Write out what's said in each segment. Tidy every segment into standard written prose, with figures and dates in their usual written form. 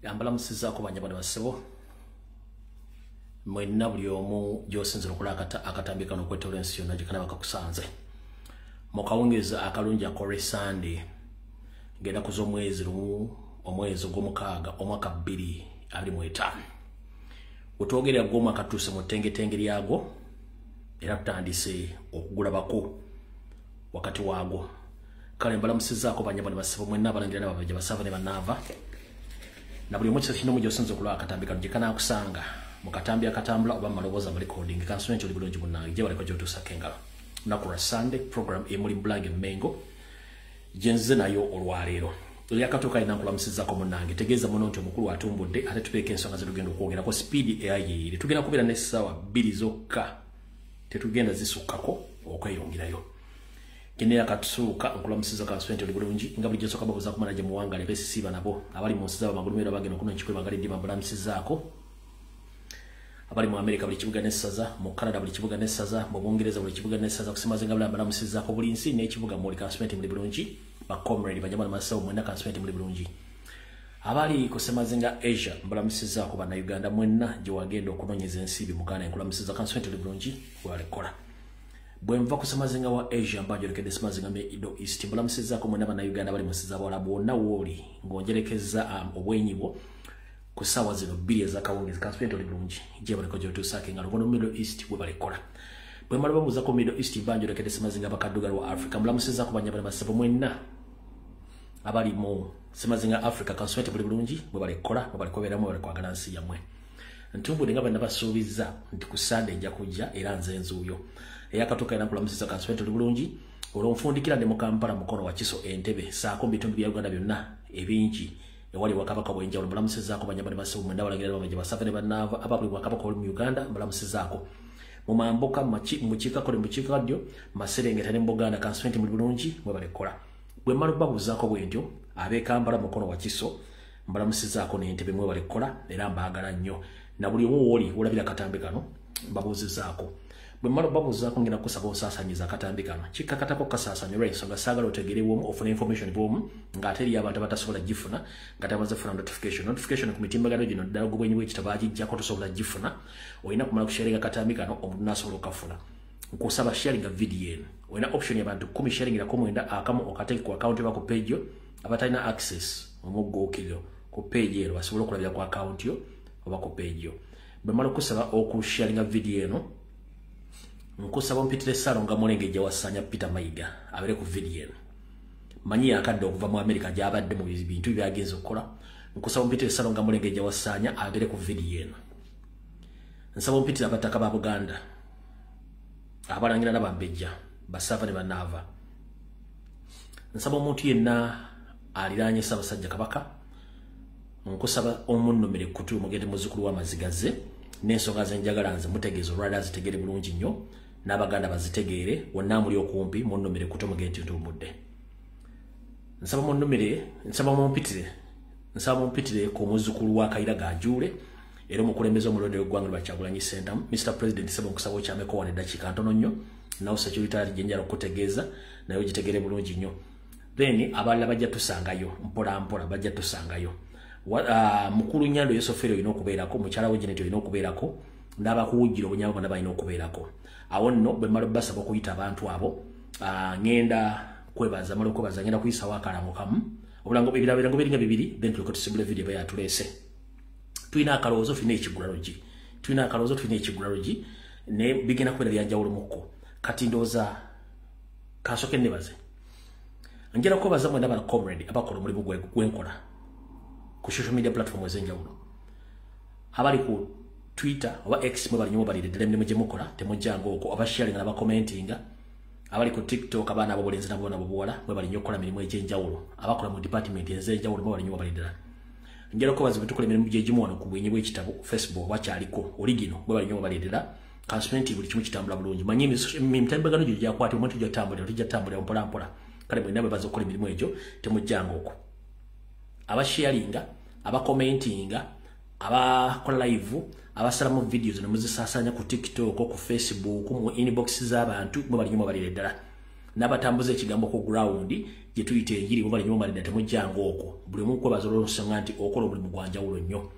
Yambalamusizaako bannyabo ne bassebo mwenna, buli omu gy'osinzira okulaba akatambi kano okwetoola ensi yonna gye kanaba kakusanze mu kawungeezi akalungi ak'olwesande, ng'ennaku z'omwezi 1 omwezi ogw'omukaaga omwaka 2025. Wetwogerera gw'omwaka tutuuse mu ttengetenge lyagwo era tutandise okugulabako wakati waagwo. Kale mbalamusizaako bannyabo ne bassebo mwenna, abalangira n'ababajja, basava ne bannaava, na buli omu kisa kino gy'osinza okulaba akatambi kano gye kanaakusanga mu katambi akatambula oba mu maloboozi ama recording. Kansome nti oli bulungi munnange, gye baleko gy'otuusako engalo. Lunaku lwa Sunday, program emuli Bulange Mengo gye nzize nayo olwaleero eryakatuuka. Alina nkulamusizaako munnange, tegeeza muno nti omukulu atumbudde, ate tubeeko ensonga zetugenda okwogerako. Speed eyayiire, tugenda kubeera n'essaawa 2 zokka, tetugenda zisukkako okweyongerayo. Genera katusuuka nkulamusiza, kansome nti oli bulungi nga bulijjo. Nsooka babuuza kumana gye muwangale besisiiba nabo abali mu nsi z'abo magulumiro abagenda okuno ekikwe bagali ddima. Mbulamusizaako abali mu Amerika buli kibuga n'essaza, mu Canada buli kibuga n'essaza, mu Bungereza buli kibuga n'essaza, kusimazinga bula mbalamusizaako buli nsi n'ekibuga muli. Kansome nti muli bulungi, ba comrade bajama masawo mwenna, kansome nti muli bulungi. Abali ku semazinga Asia mbalamusizaako, bannayuganda mwenna gye wagenda okunoonyeza ensimbi muganda nkulamusiza, kansome nti oli bulungi, walekola. Bwe nva ku semazinga wa Asia mba njolekedde semazinga Middle East. Mbalamusizaako mwenna bannayuganda bali mu nsi z'abawalabu wonna wooli ng'onjerekeza obwenyi bwo ku ssaawa zino 2 ez'akawungeezi, kansome nti oli bulungi, gye baliko gy'otuusaako engalo gono Middle East we balikola. Bwe mmala babuuza ku Middle East mba njolekedde semazinga abakaddugala wa Africa. Mbalamusizaako bannyabo ne bassebo mwenna abali mu semazinga Africa, kansome nti buli bulungi, bwe balikola, bwe balikobeeramu, bwe balikwagala nsi yammwe. Ntumbudde nga bwe nabasuubizza nti ku Sande nja kujja, era nze nzuuyo eyakatuuka era nkulamusiza, kansome nti oli bulungi. Olwo nfundikira ndi mu Kampala, Mukono, Wakiso, Entebe saako mu bitundu bya Uganda byonna ebingi ewali wakabaka bwenjawulo. Mbalamusizaako bannyabo ne bassebo mwenna, balangira bamajja, basava ne bannaava, aba buli bwakabaka oli mu Uganda mbalamusizaako, mu mambuka, mu bukiikakkole, mu bukiikaddyo, maserengeta ne mu Buganda, kansome nti muli bulungi, mwebale kukola. Bwe mmala obabuuzaako bwe ntyo ab'e Kampala, Mukono, Wakiso mbalamusizaako n'Entebe, mwebale kukola era mbaagala nnyo, na buli omu wooli olabira akatambi kano mbabuuzizaako. Bwe mmala obabuuzaako, ngenda kusaba osaasanyiza akatambi kano, kikkakatako kasaasanyi olw'ensonga saagala otegere bwomu ofune information bwomu ng'ate eriyo abantu abatasobola gifuna nga tamaze funa notification. Notification ku mitimbagano gino ddala gubwenyi bw'ekitabo agijjako tosobola gifuna, olina kumala kusharinga akatambi kano omuntu n'asobola okafuna. Nkusaba sharinga video eno, olina option y'abantu 10, sharingirako mwenda akamu okateeke ku account oba ku page yo. Abatalina access omuggookiriro ku page eno basobole okulabira ku account yo oba ku page yo. Bwe mmala okusaba okusharinga video eno, nkusaba ompitire Ssaalongo Mulengejja Wasanya Peter Mayiga abeere ku video eno. Manyi yakadde okuva mu America gy'abadde mu bintu byagenza okukola. Nkusaba ompitire Ssaalongo Mulengejja Wasanya abeere ku video eno. Nsaba ompitire abataka ba Buganda, abalangira n'abambejja, basava ne bannaava. Nsaba omuntu yenna aliraanye Ssaabasajja Kabaka, nkusaba omunnumire kutu mugende muzzukulu w'amazigaze n'ensonga zenjagala nze mutegeeza olwali azitegere bulungi nnyo n'Abaganda bazitegeere. Wonna muli okumpi munnumire kutu mugende ntumbudde. Nsaba munnumire, nsaba mumpitire, nsaba mumpitire ku muzzukulu wa Kayira Gajuule era omukulembeze omulonde w'eggwanga lwa Kyagulanyi Ssentamu. Mr President, sebo, nkusaba okyameko wano eddakiika ntono nnyo nawo security gyenjala okutegeeza naye ogitegere bulungi nnyo. Then abalala bajja tusangayo mpola mpola, bajja tusangayo. Mukulu Nyando Yosofero olina okubeerako, mukyala we Janet olina okubeerako, n'abakuwujjira obunyama bonna balina okubeerako. Awo nno bwe mmala basaba okuyita abantu abo, ŋŋenda kwebaza, mala okwebaza ngenda kuyisawo akalango kamu, obulango ebirango biringa bibiri, then tuleke tusimbule video eba yatuleese. Tulina akalowoozo, tulina ekigulalogi, tulina akalowoozo, tulina ekigulalogi ne bigenda kubeera byanjawulo mukko. Kati ndowooza kansooke nebaze, njala kwebaza mwena bana comrade abakola omulimu gwenkola ku social media platform ez'enjawulo. Abali ku Twitter oba X mwe bali nnyo, balire ddala emirimu gye mukola, temujjanga okwo, abasharinga n'abakomentinga. Abali ku TikTok, abaana abobulenzi nabo nabo buwala, mwe bali nnyo okukola emirimu egy'enjawulo. Abakola mu department ez'enjawulo mwe bali nnyo, bali ddala. Njala kwebaza bwe tukola emirimu gyegimu wano ku bwenyi bw'ekitabo Facebook wakyaliko oligino, mwe bali nnyo, bali ddala. Kansome nti buli kimu kitambula bulungi. Manyi emitimbagano gyo gyakwatibwa omuntu tujja tutambulira, tujja tutambulira mpola mpola. Kale mwenna bwe baza okukola emirimu egyo, temujjanga okwo, abasharinga, abakomentinga, abakola live, abasalamu videos ne muzisaasaanya ku TikTok, ku Facebook, mu inbox z'abantu, mwe bali nnyo, mwe balire ddala. N'abatambuza ekigambo ku ground gye tuyita enjiri mubali nnyo mumalidda temujjanga okwo. Buli omu nkwebaza olw'ensonga nti okola omulimu gwa njawulo nnyo.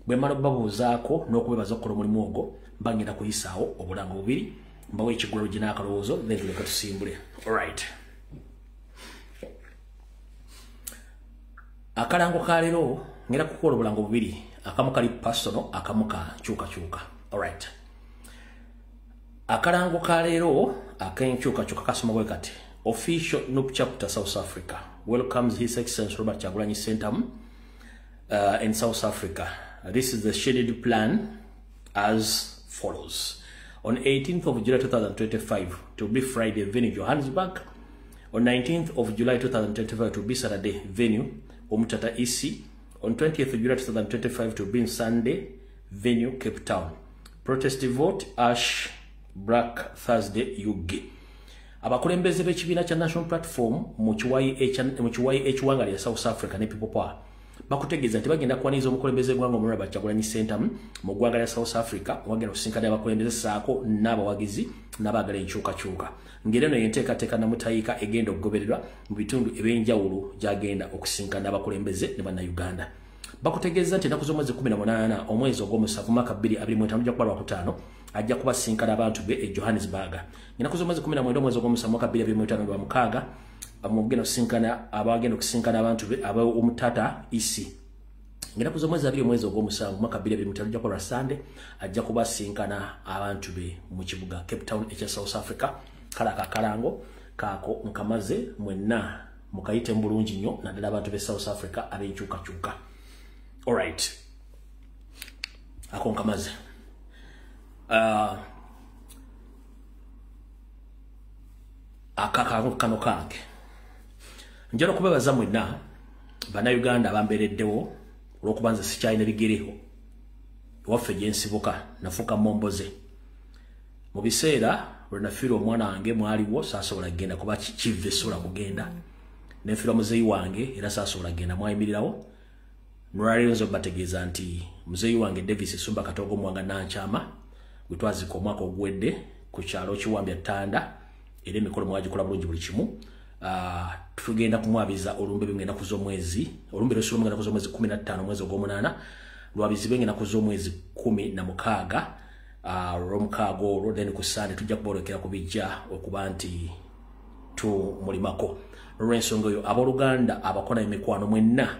Bwe mmala okubabuuzaako n'okubebaza okukola omulimu ogwo, mba ngenda kuyisaawo obulango bubiri, mbawe ekigulalo gye n'akalowoozo, then tuleke tusimbule. Alright. Akalango ka leero ngenda kukola obulango bubiri, akamu kali personal, akamu ka nkyukakyuka. Alright. Akalango ka leero ak'enkyukakyuka kasoma bwe kati. Official NUP chapter South Africa welcomes His Excellency Robert Kyagulanyi Ssentamu in South Africa. This is the scheduled plan as follows. On 18th of July 2025 to be Friday, venue Johannesburg. On 19th of July 2025 to be Saturday, venue Umtata EC. On 20th of July 2025 to be Sunday, venue Cape Town. Protest vote Ash Black Thursday UG. Abakulembeze b'ekibiina kya National Platform mu kiwayi ekiwanga lya South Africa ne People Power bakutegeeza nti bagenda kwaniriza omukulembeze w'eggwanga Omulaba Kyagulanyi Ssentamu mu ggwanga lya South Africa, wagenda okusinkana abakulembeze ssaako n'abawagizi n'abaagala enkyukakyuka. Ng'era eno y'enteekateeka namutayiika egenda okugobererwa mu bitundu ebyenjawulo gy'agenda okusinkana abakulembeze ne Bannayuganda. Bakutegeeza nti ennaku z'omwezi 18 omwezi ogw'omusanvu mwaka 2025 ojja kuba Lwakutaano ajja kubasinkana abantu be e Johannesburg. Ennaku z'omwezi 19 omwezi ogw'omusanvu mwaka 2025 lwa mukaaga abagenda okusinkana abantu be ab'Umtata EC. Ennaku z'omwezi 2 omwezi ogw'omusanvu mwaka 2025 ojja kuba Sunday ajja kubasinkana abantu be mu kibuga Cape Town ekya South Africa. Kale akakalango kaako nkamaze mwenna mukayite bulungi nnyo naddala abantu b'e South Africa ab'enkyukakyuka. Alright. Ako nkamaze. Akakalango kano kange. Njala okubebaza mwenna Bannayuganda abambeereddewo olw'okuba nze sikyalina bigere ewaffe gye nsibuka, nafuuka momboze. Mu biseera lwe nafiirwa omwana wange mwaliwo saasobola kugenda kuba kive sobola kugenda. Ne nfiirwa muzeeyi wange era saasobola kugenda, mwayimirirawo. Nolwaleero nze okubategeeza nti muzeeyi wange Davis Sumba Katoogo Muwanga Nankyama gwe twazika omwaka oguwedde ku kyalo Kiwambya Ttanda, era emikolo mwagikola bulungi buli kimu. Tugenda kumwabiza olumbe ngenda kuzo mwezi olumbe lw'essulo ngenda kuzo mwezi 15 omwezi ogw'omunaana, lwabizibwe ngenda kuzo mwezi 16 olw'omukaaga olwo, then ku Sande tujja kuboolekera ku bijja okuba nti tumulimako. Olw'ensonga eyo abooluganda abakola emikwano mwenna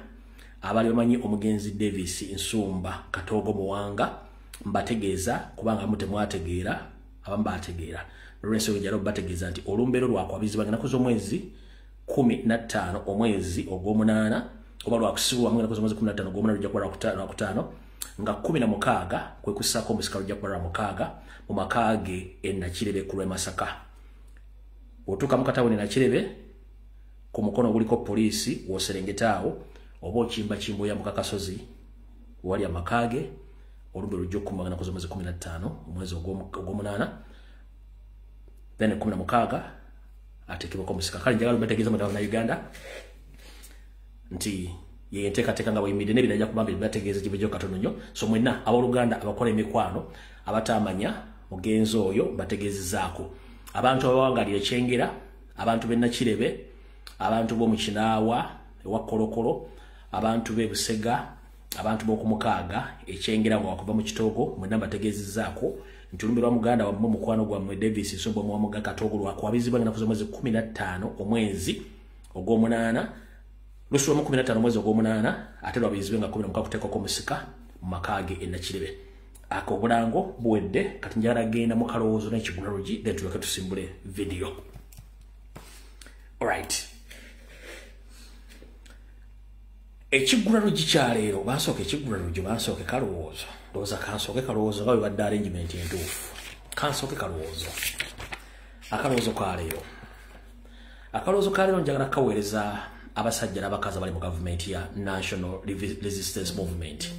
abali bamanyi omugenzi Davis Nsumba Katoogo Muwanga mbategeeza, kubanga mu temwategeera abamu baategeera. Olw'ensonga njala okubategeeza nti olumbeero lwakwabizibwa ng'ennaku z'omwezi 15 omwezi ogw'omunaana oba lwakusibwamu ng'ennaku z'omwezi 15 ogw'omunaana lujja kuba Lwakutaano nga 16 kwe kussaako omusika lujja kuba Lwamukaaga mu maka ge e Nakirebe ku lw'e Masaka. Otuuka mu katawuni Nakirebe ku mukono oguliko poliisi w'oserengeta awo oba okimbakimba oyambuka kasozi wali amaka ge, olumbe lujja okukumba ng'ennaku z'omwezi 15 omwezi ogw'omunaana, then 16 ateekebwako omusika. Kale njagala mbategeeze mwenna Bannayuganda nti ye enteekateeka nga bweyimiridde n'ebirala ajja kuba mbibategeeza gibejjo katono nnyo. So mwenna abooluganda abakola emikwano abataamanya mugenzi oyo mbategeezezaako. Abantu abawangalira Ekyengera, abantu b'e Nakirebe, abantu b'omu Kinaawa ewa Kolokolo, abantu b'e Busega, abantu b'oku Mukaaga Ekyengera nga wakuva mu Kitoogo, mwenna mbategeezezaako nti olumbe lwa muganda wammwe mukwano gwammwe Davis Nsumba Muwanga Katoogo lwakwabizibwa ng'ennaku z'omwezi 15 omwezi ogw'omunaana, lusulwamu 15 omwezi ogw'omunaana, ate lwabizibwe nga 16 kuteekako omusika mu maka ge e Nakirebe. Ako obulango buwedde, kati njagala genda mu kalowoozo n'ekigulalogi then tuleke tusimbule video. Alright. Ekigulalogi kya leero, bansooke ekigulalogi, bansooke kalowoozo. Ndowooza kansooke kalowoozo nga bwe badde arrangement entuufu. Kansooke kalowoozo. Akalowoozo ka leero. Akalowoozo ka leero njagala kaweereza abasajja n'abakazi abali mu gavumenti ya National Resistance Movement.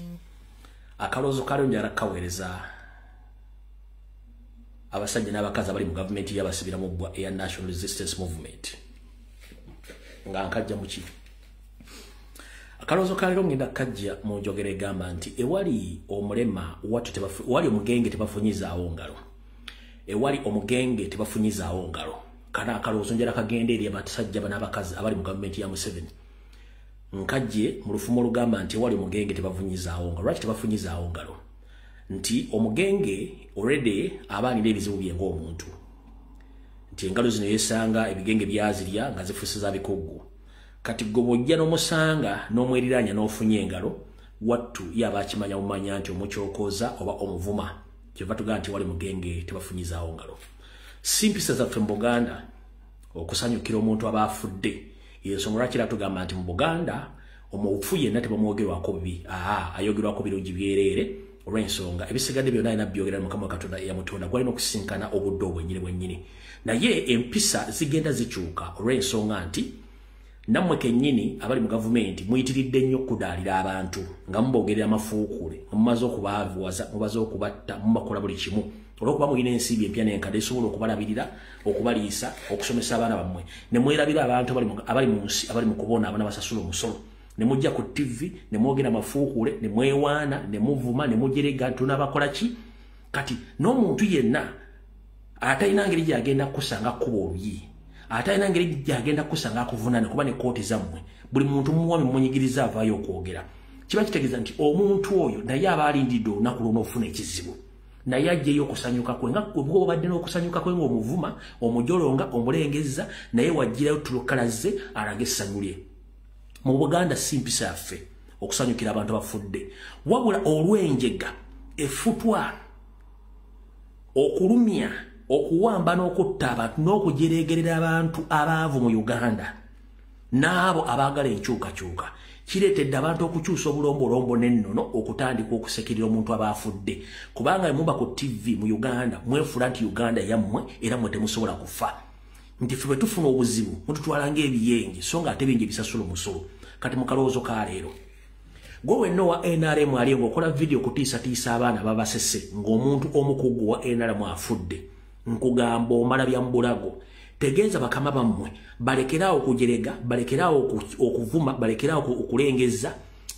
Akalowoozo ka leero njagala kaweereza abasajja n'abakazi abali mu gavumenti y'abasibira mu bbwa eya National Resistance Movement. Nga nkajja mu ki? Akalowoozo ka leero ngenda kajja mu njogera egamba nti ewali omulema wali omugenge tebafunyizaawo ngalo. Ewali omugenge tebafunyizaawo ngalo. Kana akalowoozo njala kagenda eri abasajja bano abakazi abali mu gavumenti ya Museveni. Nkajje mu lufumo olugamba nti ewali omugenge tebavunyizaawo ngalo. Lwaki tebafunyizaawo ngalo? Nti omugenge already aba alina ebizibu bye ng'omuntu, nti engalo zino yesanga ebigenge byazirya nga zifuuse za bikuggu. Kati gwe bw'ojja n'omusanga n'omweriranya n'ofunye engalo, wattu ye aba akimanya mumanya nti omukyokoza oba omuvuma. Kyeva tugamba nti wali mugenge tebafunyizaawo ngalo. Si mpisa zaffe mu Buganda okusanyukira omuntu aba afudde. Yensonga lwaki era tugamba nti mu Buganda omufu yenna tebamwogerwako bubi, aa ayogerwako birungi byereere, olw'ensonga ebisigadde byonna alina byogera Mukama Katonda eyamutonda gwalina okusinkana obudde obwennyini bwennyini. Naye empisa zigenda zikyuka olw'ensonga nti nammwe kennyini abali mu gavumenti muyitiridde nnyo okudaalira abantu nga mubogerera amafuukule, nga mumaze okubaavuwaza, mubaze okubatta, mubakola buli kimu. Olwokuba mulina ensimbi empya n'enkadde esobola okubalabirira, okubaliisa, okusomesa abaana bammwe, ne mwerabira abantu abali mu nsi abali mu kubonaabona basasula omusolo. Ne mujja ku TV ne mwogera amafuukule, ne mwewaana, ne muvuma, ne mujerega tunabakola ki. Kati n'omuntu yenna atalina ngeri gy'agenda kukusanga kkuba oluyi, atalina ngeri gy'agenda kukusanga akuvunaana, kuba ne kooti zammwe buli muntu muwami munyigiriza avaayo okwogera, kiba kitegeeza nti omuntu oyo naye aba alindidde olunaku lw'onoofuna ekizibu, naye ajjeyo okusanyuka kwe. Nga gwe obadde n'okusanyuka kwe ng'omuvuma, omujolonga, omulengezza, naye wajjirayo tulukalaze alage essanyu lye. Mu Buganda si mpisa yaffe okusanyukira abantu abafudde, wabula olw'enjega efutwa okulumya, okuwamba n'okutta abantu n'okujereegerera abantu abaavu mu Uganda n'abo abaagala enkyukakyuka, kireetedde abantu okukyusa obulombolombo n'ennono okutandika okusekerera omuntu aba afudde. Kubanga muba ku TV mu Uganda mwefuula nti Uganda yammwe era mmwe temusobola kufa, nti ffe bwe tufuna obuzibu mututwala ng'ebiyenje, so nga ate bingi ebisasula omusolo. Kati mu kalowoozo ka leero, gwe wenna owa NRM ali ng'okola vidiyo okutiisatiisa abaana babasese ng'omuntu omukugu wa NRM afudde, nkugamba omala bya mbulago. Tegeeza bakama bammwe balekeraawo okujerega, balekeraawo okuvuma, balekeraawo okulengezza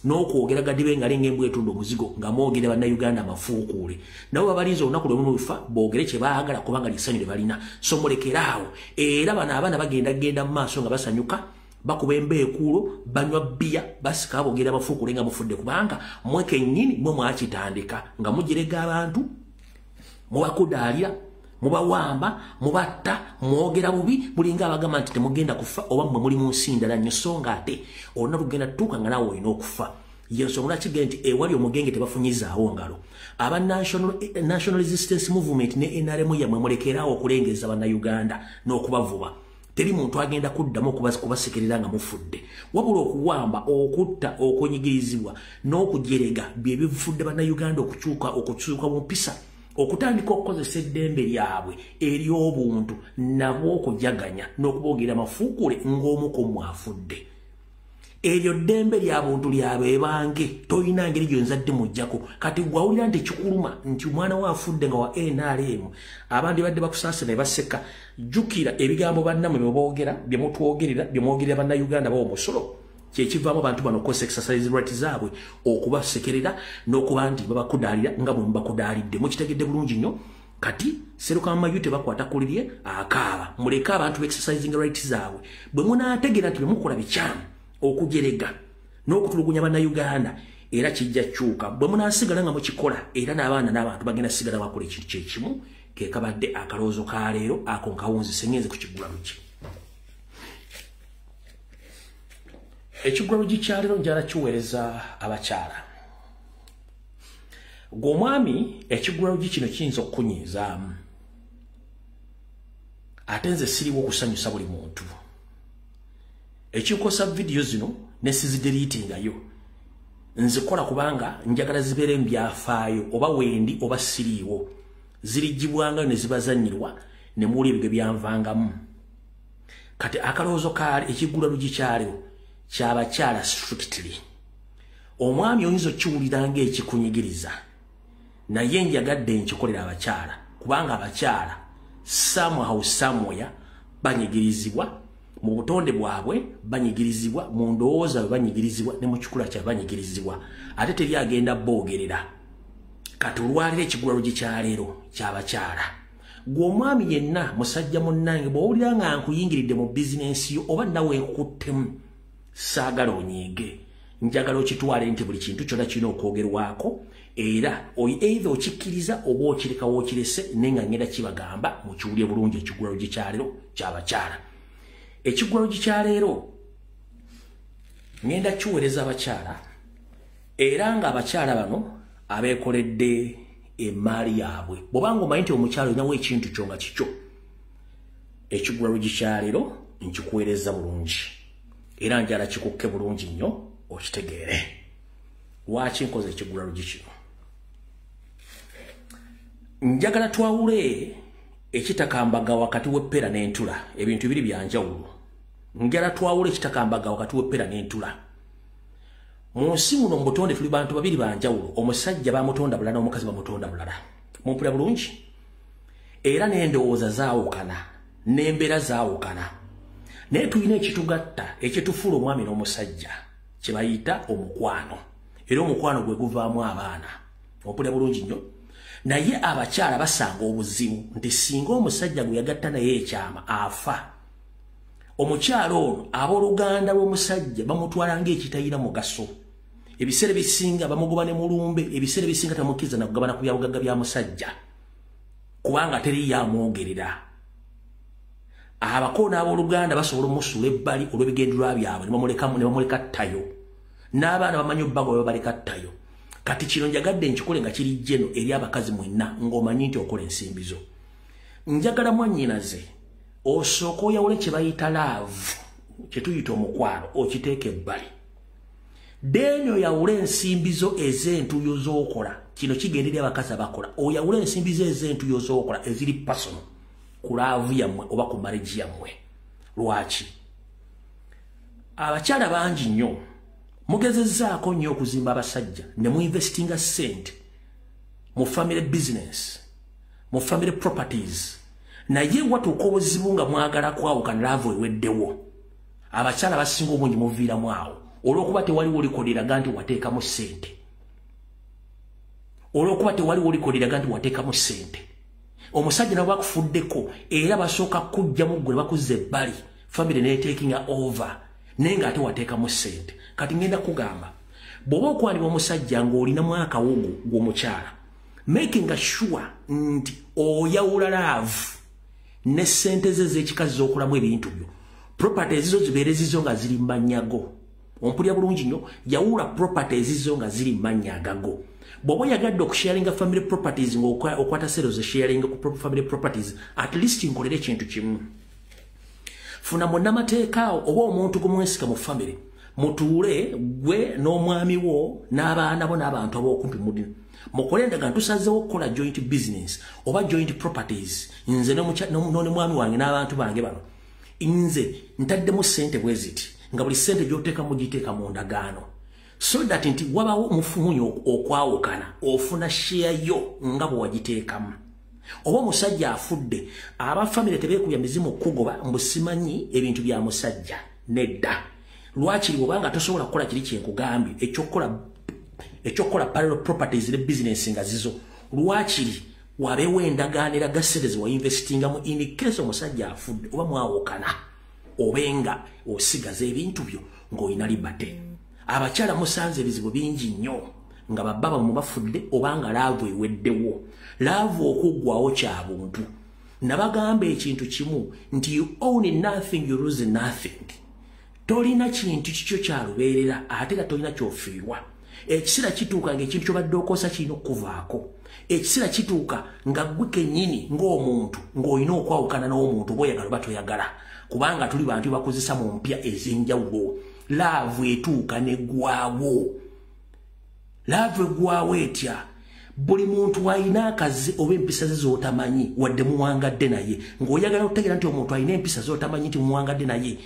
n'okwogera gadibe nga alinga embwa etunda omuzigo nga mwogera Bannayuganda amafuukuule. Nabo babalinze olunaku lwe mufa boogere kye baagala, kubanga lyessanyu lye balina. So mulekeraawo. Era bano abaana bagenda genda mu maaso nga basanyuka, bakuba embeekuulo, banywa bbiya, basika boogera amafuukuule nga mufudde, kubanga mwe kennyini mwe mwakitandika nga mujerega abantu, mubakudaalira, mubawamba, mubatta, mwogera bubi, mulinga abagamba nti temugenda kufa oba mmwe muli mu nsi ndala nnyo, so nga ate olunaku lugenda tutuuka nga naawe olina okufa. Yensonga lwaki nti ewali omugenge tebafunyizaawo ngalo. Aba National Resistance Movement ne NRM yammwe, mulekeraawo okulengeza Bannayuganda n'okubavuba. Teri muntu agenda kuddamu kubasekerera nga mufudde, wabula okuwamba, okutta, okunyigirizibwa n'okujerega bye bifudde Bannayuganda okukyuka mu mpisa, okutandika okukozesa eddembe lyabwe ery'obuntu nabo okujaganya n'okuboogera amafuukule ng'omuko mwafudde. Eryo ddembe lya buntu lyabeebange, tolina ngeri gyonzadde mujjako. Kati gwawulira nti kikuluma nti omwana we afudde nga wa NRM, abandi badde bakusaasa ne baseka, jjukira ebigambo bannammwe bye boogera, bye mutwogerera, bye mwogerera Bannayuganda bawa omusolo, kyekivaamu abantu bano okukozesa exercise right zaabwe okubasekerera n'okuba nti babakudaalira nga bwe mubakudaalidde. Mukitegedde bulungi nnyo. Kati Serukamayu tebakwata kulirye akaaba. Muleke abantu exercising right zaabwe. Bwe munaategeera nti bye mukola bikyamu, okujerega n'okutulugunya Bannayuganda, era kijja kyuka. Bwe munaasigala nga mukikola, era n'abaana n'abantu bagenda sigala bakola ekintu kyekimu. Ke kabadde akalowoozo ka leero ako nkawunzise. Ngenze ku kiggula luki. Ekiggula lugi kya leero njala kiweereza abakyala. Gwe omwami, ekiggula lugi kino kiyinza okukunyiizaamu, ate nze siriwo okusanyusa buli muntu. Ekinkosa vidiyo zino ne sizideletingayo, nzikola kubanga njagala zibeere mu byafaayo, oba wendi oba siriiwo, zirijjibwangayo ne zibazannyirwa ne muwulira ebyo byanvangamu. Kati akalowoozo kaali ekiggula lugi kyaliwo kyabakyala strictly. Omwami oyinza okiwulira ng'ekikunyigiriza, naye njagadde nkikolera abakyala, kubanga abakyala somehow, somewhere banyigirizibwa mu butonde bwabwe, banyigirizibwa mu ndowooza bwe banyigirizibwa, ne mu kikula kyabwe banyigirizibwa, ate teri agenda boogerera. Kati olwaliro ekigula lugi kyaleero kyabakyala. Gwe omwami yenna musajja munnange, bw'owulira nga nkuyingiridde mu bizinensi yo oba nawe nkukuttemu, saagala onyiige. Njagala okitwale nti buli kintu kyonna kirina okwogerwako, era either okikkiriza oba okirekawo okirese, naye nga ngenda kibagamba mukiwulire bulungi. Ekigulalogi kyaleero ky'abakyala. Ekigulalogi kyaleero ngenda kiweereza abakyala, era ng'abakyala bano abeekoledde emaali yaabwe. Bw'obanga omanyi nti omukyala olinawo ekintu kyo nga kikyo, ekigulalogi kyaleero nkikuweereza bulungi, era njala kikukke bulungi nnyo okitegeere lwaki nkoze ekigulalogi kino. Njagala twawule ekitakambaga wakati w'eppera n'entula. Ebintu biri byanjawulo. Njagala twawule ekitakambaga wakati w'eppera n'entula. Mu nsi muno mu butonde tuli bantu babiri banjawulo. Omusajja bamutonda bulala n'omukazi bamutonda bulala. Mumpulira bulungi? Era n'endowooza zaawukana, n'embeera zaawukana, naye tulina ekitugatta, ekitufuula omwami n'omusajja, kye bayita omukwano, era omukwano gwe guvaamu abaana. Ompulira bulungi nnyo? Naye abakyala basanga obuzibu nti singa omusajja gwe yagatta naye ekyama afa, omukyala ono abooluganda lw'omusajja bamutwala ng'ekitayina mugaso. Ebiseera ebisinga bamugoba ne mulumbe. Ebiseera ebisinga tamukkiriza nakugabana ku byabugagga bya musajja, kubanga teriyo amwogerera. Abako n'abooluganda basobola omusuula ebbali olw'ebigendererwa byabwe, ne bamuleka ttayo, n'abaana bamanyi obbago babaleka ttayo. Kati kino njagadde nkikole nga kiri jeno eri abakazi mwenna ng'omanyi nti okola ensimbi zo. Njagala mwannyinaze osooka oyawule kye bayita love, kye tuyita omukwano, okiteeka ebbali, then oyawule ensimbi zo ez'entuyo z'okola. Kino kigenda eri abakazi abakola. Oyawule ensimbi zo ez'entuyo z'okola eziri personal ku love yammwe oba ku marriage yammwe. Lwaki abakyala bangi nnyo mugezezzaako nnyo okuzimba abasajja ne muinvestinga ssente mu family business, mu family properties, naye watuuka obuzibu nga mwagala kwawukana, love eweddewo, abakyala basinga obungi muviiramu awo olw'okuba tewaliwo likoleraga nti wateekamu ssente, olw'okuba tewaliwo likoleraga nti wateekamu ssente. Omusajja nabo bakufuddeko, era basooka kujjamu ggwe ne bakuzza ebbali, family neetakinga over, naye ng'ate wateekamu ssente. Kati ngenda kugamba, bw'oba okwanibwa omusajja ng'olinamu akawogo gw'omukyala, making sure nti oyawula love ne ssente ze ez'ekikazi z'okolamu ebintu byo. Property ezizo zibeere zizo nga ziri mmanyago. Ompulira bulungi nnyo? Yawula property ezizo nga ziri mmannya agago. Bw'oba oyagadde okusharinga family properties, ng'okwata sero ze sharinga ku family properties, at least nkolere ekintu kimu: funa munnamateeka oba omuntu gumwesika mu family, mutuule gwe n'omwami wo n'abaana bo n'abantu ab'okumpi, mudina mukole endagaano: tusazeewo okukola joint business oba joint properties, nze n'omwami wange n'abantu bange bano. Nze ntaddemu ssente bwe ziti, nga buli ssente gy'oteekamu giteeka mu ndagaano, so that nti wabawo mufunyi okwawukana, ofuna share yo nga bwe wagiteekamu. Oba omusajja afudde, aba family tebeekubya mizimu kugoba mbu simanyi ebintu bya musajja. Nedda. Lwakiri bwobanga tosobola kukola kiri kyenkugambye, ekyokukola parallel properties ne business nga zizo, lwakiri wabeewo endagaano eraga ssente ze wainvestingamu, in case omusajja afudde oba mwawukana, obenga osigaza ebintu byo ng'olina liberty. Abakyala musanze ebizibu bingi nnyo nga babba bammwe bafudde oba nga love eweddewo. Love okuggwawo kya buntu. Nabagamba ekintu kimu nti you own nothing, you lose nothing. Tolina kintu kikyo kyalubeerera, ate nga tolina kyofiirwa. Ekiseera kituuka ng'ekintu kyobadde okosa kirina okukuvaako. Ekiseera kituuka nga ggwe kennyini ng'omuntu ng'olina okwawukana n'omuntu, oba oyagala oba toyagala, kubanga tuli bantu bakozesa mu mpya ez'enjawulo. Love etuuka neggwawo. Love eggwawo etya? Buli muntu alina akazi oba empisa ze z'otamanyi wadde muwangadde naye. Ng'oyagala okutegeera nti omuntu alina empisa z'otamanyi nti muwangadde naye,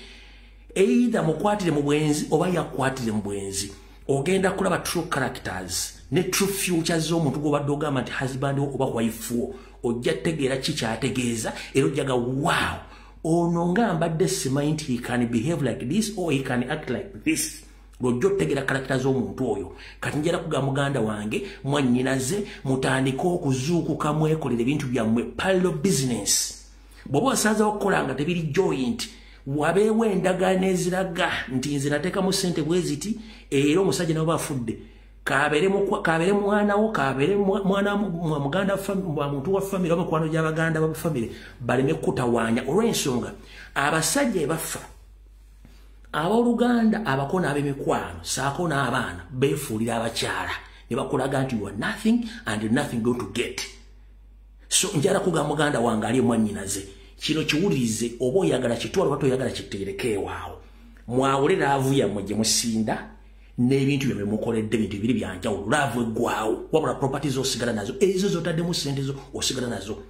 either mukwatire mu bwenzi oba yakwatire mu bwenzi, ogenda kulaba true characters ne true futures z'omuntu gw'obadde ogamba nti husband wo oba wife wo. Ojja tegeera ki kyategeeza, era ojjaga, "Wow, ono nga mbadde simanyi nti he can behave like this or he can act like this." Lwojja otegeera character z'omuntu oyo. Kati njala kugamba muganda wange, mwannyinaze, mutandike okuzuukuka mwekolere ebintu byammwe parallel business. Bw'oba osazeewo okukola nga tebiri joint, wabeewo endagaano eziraga nti nze nateekamu ssente bwe ziti, era omusajja nawe bafudde kabeere mwana wo, kabeere mwana muganda wa muntu wa famire oba mukwano gy'abaganda ba famire, baleme kutawaanya olw'ensonga abasajja ebafa abooluganda abako n'ab'emikwano saako n'abaana beefuulira abakyala ne bakulaga nti you are nothing and nothing going to get. So njala kugamba muganda wange ali mwannyinaze, kino kiwulirize, oba oyagala kitwale oba toyagala kiteereke ewaawo. Mwawule love yammwe gye musinda n'ebintu bye mukoledde, ebintu bibiri bya njawulo. Love eggwawo, wabula properties osigala nazo, ezo z'otaddemu ssente zo osigala nazo.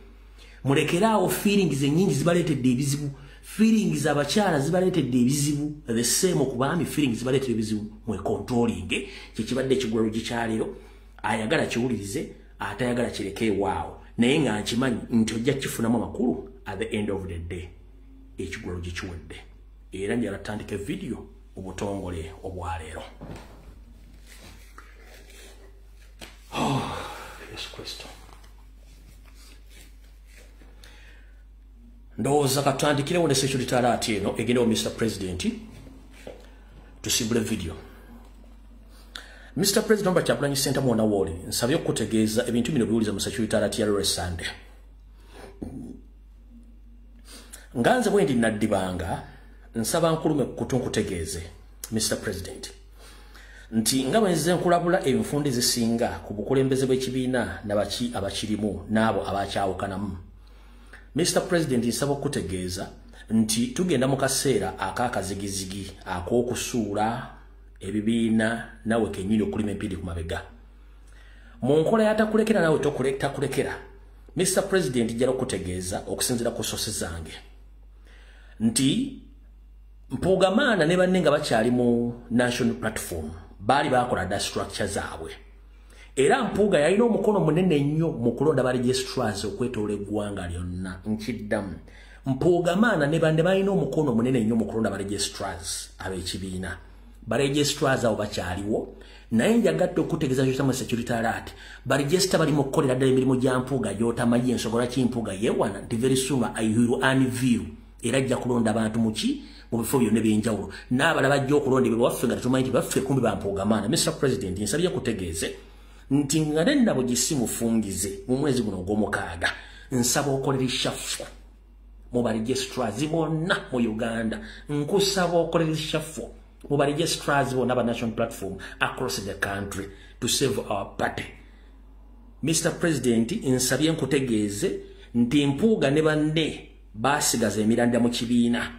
Mulekeraawo feelings ennyingi zibaleetedde ebizibu. Feelings abakyala zibaleetedde ebizibu, the same ku baami, feelings zibaleetedde ebizibu. Mwe controlling kye kibadde ekigwalo gikyaleero. Ayagala kiwulirize, atayagala kireke ewaawo, naye nga nkimanyi nti ojja kifunamu amakulu at the end of the day. Ekigwalo gikiwedde, era njala tutandika video obutongole obwaleero. Oh, Yesu Kristo. Ndowooza katutandikirewo ne security alert eno egenda Mr. President, tusimbule video. Mr. President Robert Kyagulanyi Ssentamu wonna wooli, nsabye okukutegeeza ebintu bino biwuliza mu security alert ya leero Sunday. Nga nze bwe ndi naddibanga, nsaba nkulume kutu nkutegeeze Mr. President nti nga bwe nzize nkulabula enfundi zisinga ku bukulembeze bw'ekibiina nabaki abakirimu n'abo abakyawukanamu. Mr. President, nsaba okukutegeeza nti tugenda mu kaseera ak'akazigizigi ak'okusuula ebibiina nawe kennyini okulima empindi ku mabega. Mu nkola y'atakulekera nawe takulekera, Mr. President, njala okukutegeeza okusinziira ku source zange nti Mpuuga ne banne nga bakyali mu national platform baali bakola dda structure zaabwe, era Mpuuga yalina omukono munene nnyo mu kulonda ba registrars okwetoola eggwanga lyonna. Nkiddamu, Mpuuga ne banne balina omukono munene nnyo mu kulonda ba registrars ab'ekibiina. Ba registrars abo bakyaliwo, naye njagadde okutegeeza ky'otamanyi security alert, ba register bali mu kukolera ddala emirimu gya Mpuuga gy'otamanyi. Ensonga lwaki Mpuuga yeewana nti very soon I will unveil, era ajja kulonda abantu muki mu bifo byonna ebyenjawulo, n'abalala bajja okulondebwa baffe nga tetumanyi nti baffe kumbi ba Mpuuga. Mr. President, nsabye kutegeeze nti nga nennabo gisimufungize mu mwezi guno ogw'omukaaga, nsaba okolera reshuffle mu ba registrars bonna mu Uganda. Nkusaba okolera reshuffle mu ba registrars bonna ba national platform across the country to save our party. Mr. President, nsabye nkutegeeze nti Mpuuga ne banne baasigaza emirandira mu kibiina,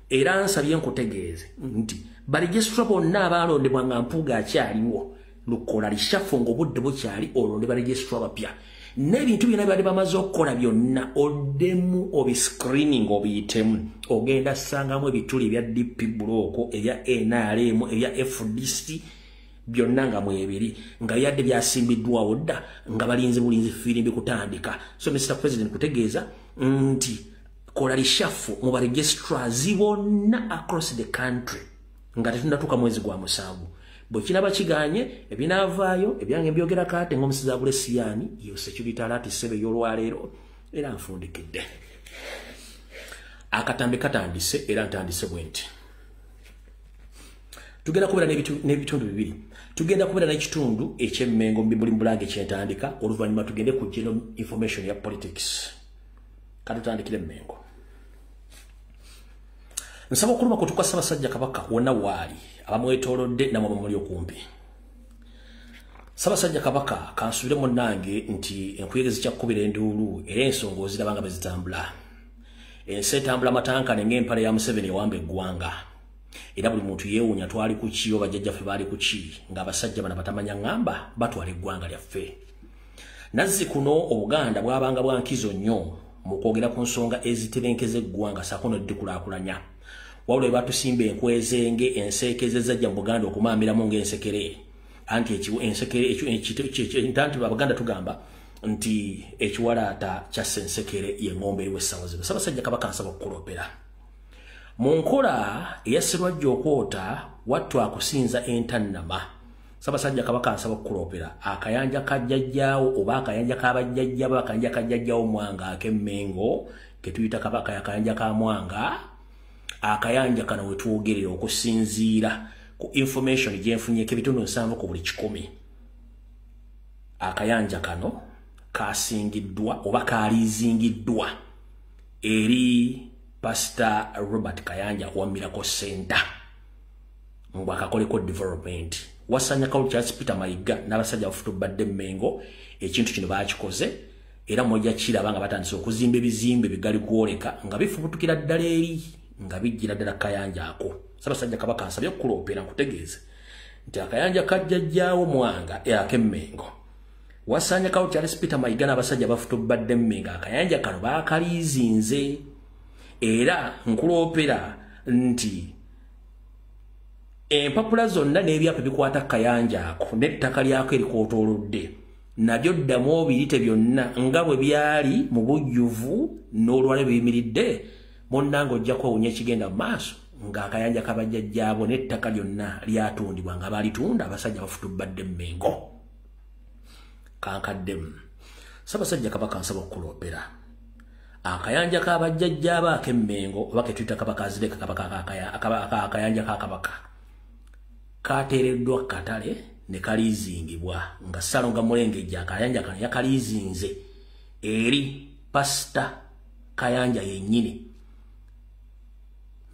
era nsabye nkutegeeze nti ba registrar bonna abaalondebwa nga Mpuuga akyaliwo, lukola reshuffle ng'obudde bukyali, olonde ba registrar bapya, n'ebintu byonna byali bamaze okukola byonna oddemu obiscreening obiyitemu. Ogenda ssangamu ebituli ebya DP block, ebya NRM, ebya FDC, byonna nga mwebiri, nga byadde byasimbiddwawo dda, nga balinze bulinzi firimbi kutandika. So Mr. President, kutegeeza nti kola reshuffle mu ba registrars bonna across the country nga tetunnatuuka mwezi gwa 7. Bwe kinaba kiganye, ebinaavaayo ebyange mbyogera kaate ng'omusiza Bulesiyani. Yo security alert ssebe y'olwaleero, era nfundikidde. Akatambi katandise, era ntandise bwe nti tugenda kubeera n'ebitundu bibiri. Tugenda kubeera n'ekitundu eky'Emmengo mbibuli mbulange kyentandika, oluvannyuma tugende ku general information ya politics. Katutandikire Mmengo. Nsaba okuluma kutuka Ssaabasajja Kabaka wonna waali, abamwetoolodde namwe abamuli okumpi. Ssaabasajja Kabaka, kansubire munnange nti enkuyege zikyakukubira enduulu, era ensonga oziraba nga bwe zitambula. Ensi etambula matankane ng'empale ya Museveni ewamba eggwanga, era buli muntu yeewuunya twali ku ki oba jjajjaffe baali ku ki ng'abasajja bano batamanya ŋŋamba batwala eggwanga lyaffe. Nazzi kuno Obuganda bwabanga bwa nkizo nnyo mu kwogera ku nsonga ezitebenkeza eggwanga ssaako n'oddikulaakulanya. Wabula bwe batusimba enkwezenge enseekeze ezajja mu Buganda okumaamiramu ng'ensekere, anti ensekere Abaganda tugamba nti ekiwalaata kya ssensekere y'eng'ombe eriwo essaawa zino. Ssaabasajja Kabaka, nsaba okukulopera mu nkola eya Sserwajja okwota Wattu akusinza entannama. Ssaabasajja Kabaka nsaba okukuloopera akayanja ka jjajjaawo oba akayanja k'abajjajja bo, akayanja ka jjajjaawo Mwanga ak'Emmengo ke tuyita Kabaka, akayanja ka Mwanga. Akayanja kano we twogerera okusinziira ku information gye nfunyeko ebitundu 70 ku buli 100, akayanja kano kasingiddwa oba kaliizingiddwa eri Pastor Robert Kayanja owa Miracle Center ngw akakoleko development. Wasanya Kaulu Charles Peter Mayiga n'abasajja abafutubadde Mmengo ekintu kino baakikoze, era mojja kiraba nga batandise okuzimba ebizimbe bigali gwoleka nga bifubutukira ddala eri nga bijjira ddala kayanja ako. Ssaabasajja Kabaka nsabye okukuloopera nkutegeeze nti akayanja ka jjajjaawo Mwanga ak'Emmengo, Wasanya Kaulu Charles Peter Mayiga n'abasajja abafutubadde Mmengo, akayanja kano baakaliizinze. Era nkuloopera nti empapula zonna n'ebyapa bikwata kayanja ako n'ettaka lyako erikotoolodde nabyo ddamu obiyite byonna nga bwe byali mu bujjuvu n'olwala biyimiridde. Munnange ojja kwewuunya ekigenda mu maaso ng'akayanja kabajjajjaabo n'ettaka lyonna lyatundibwa nga baalitunda abasajja bafutubadde Mmengo. Kankaddemu. Ssaabasajja Kabaka nsaba okukuloopera akayanja k'abajjajjaabo ak'Emmengo oba ke tuyita Kabaka Azireka Kabaka akayanja ka Kabaka kateereddwa katale ne kaliizingibwa nga Ssalonga Mulengejja akayanja kano yakaliizinze eri Pasita Kayanja yennyini.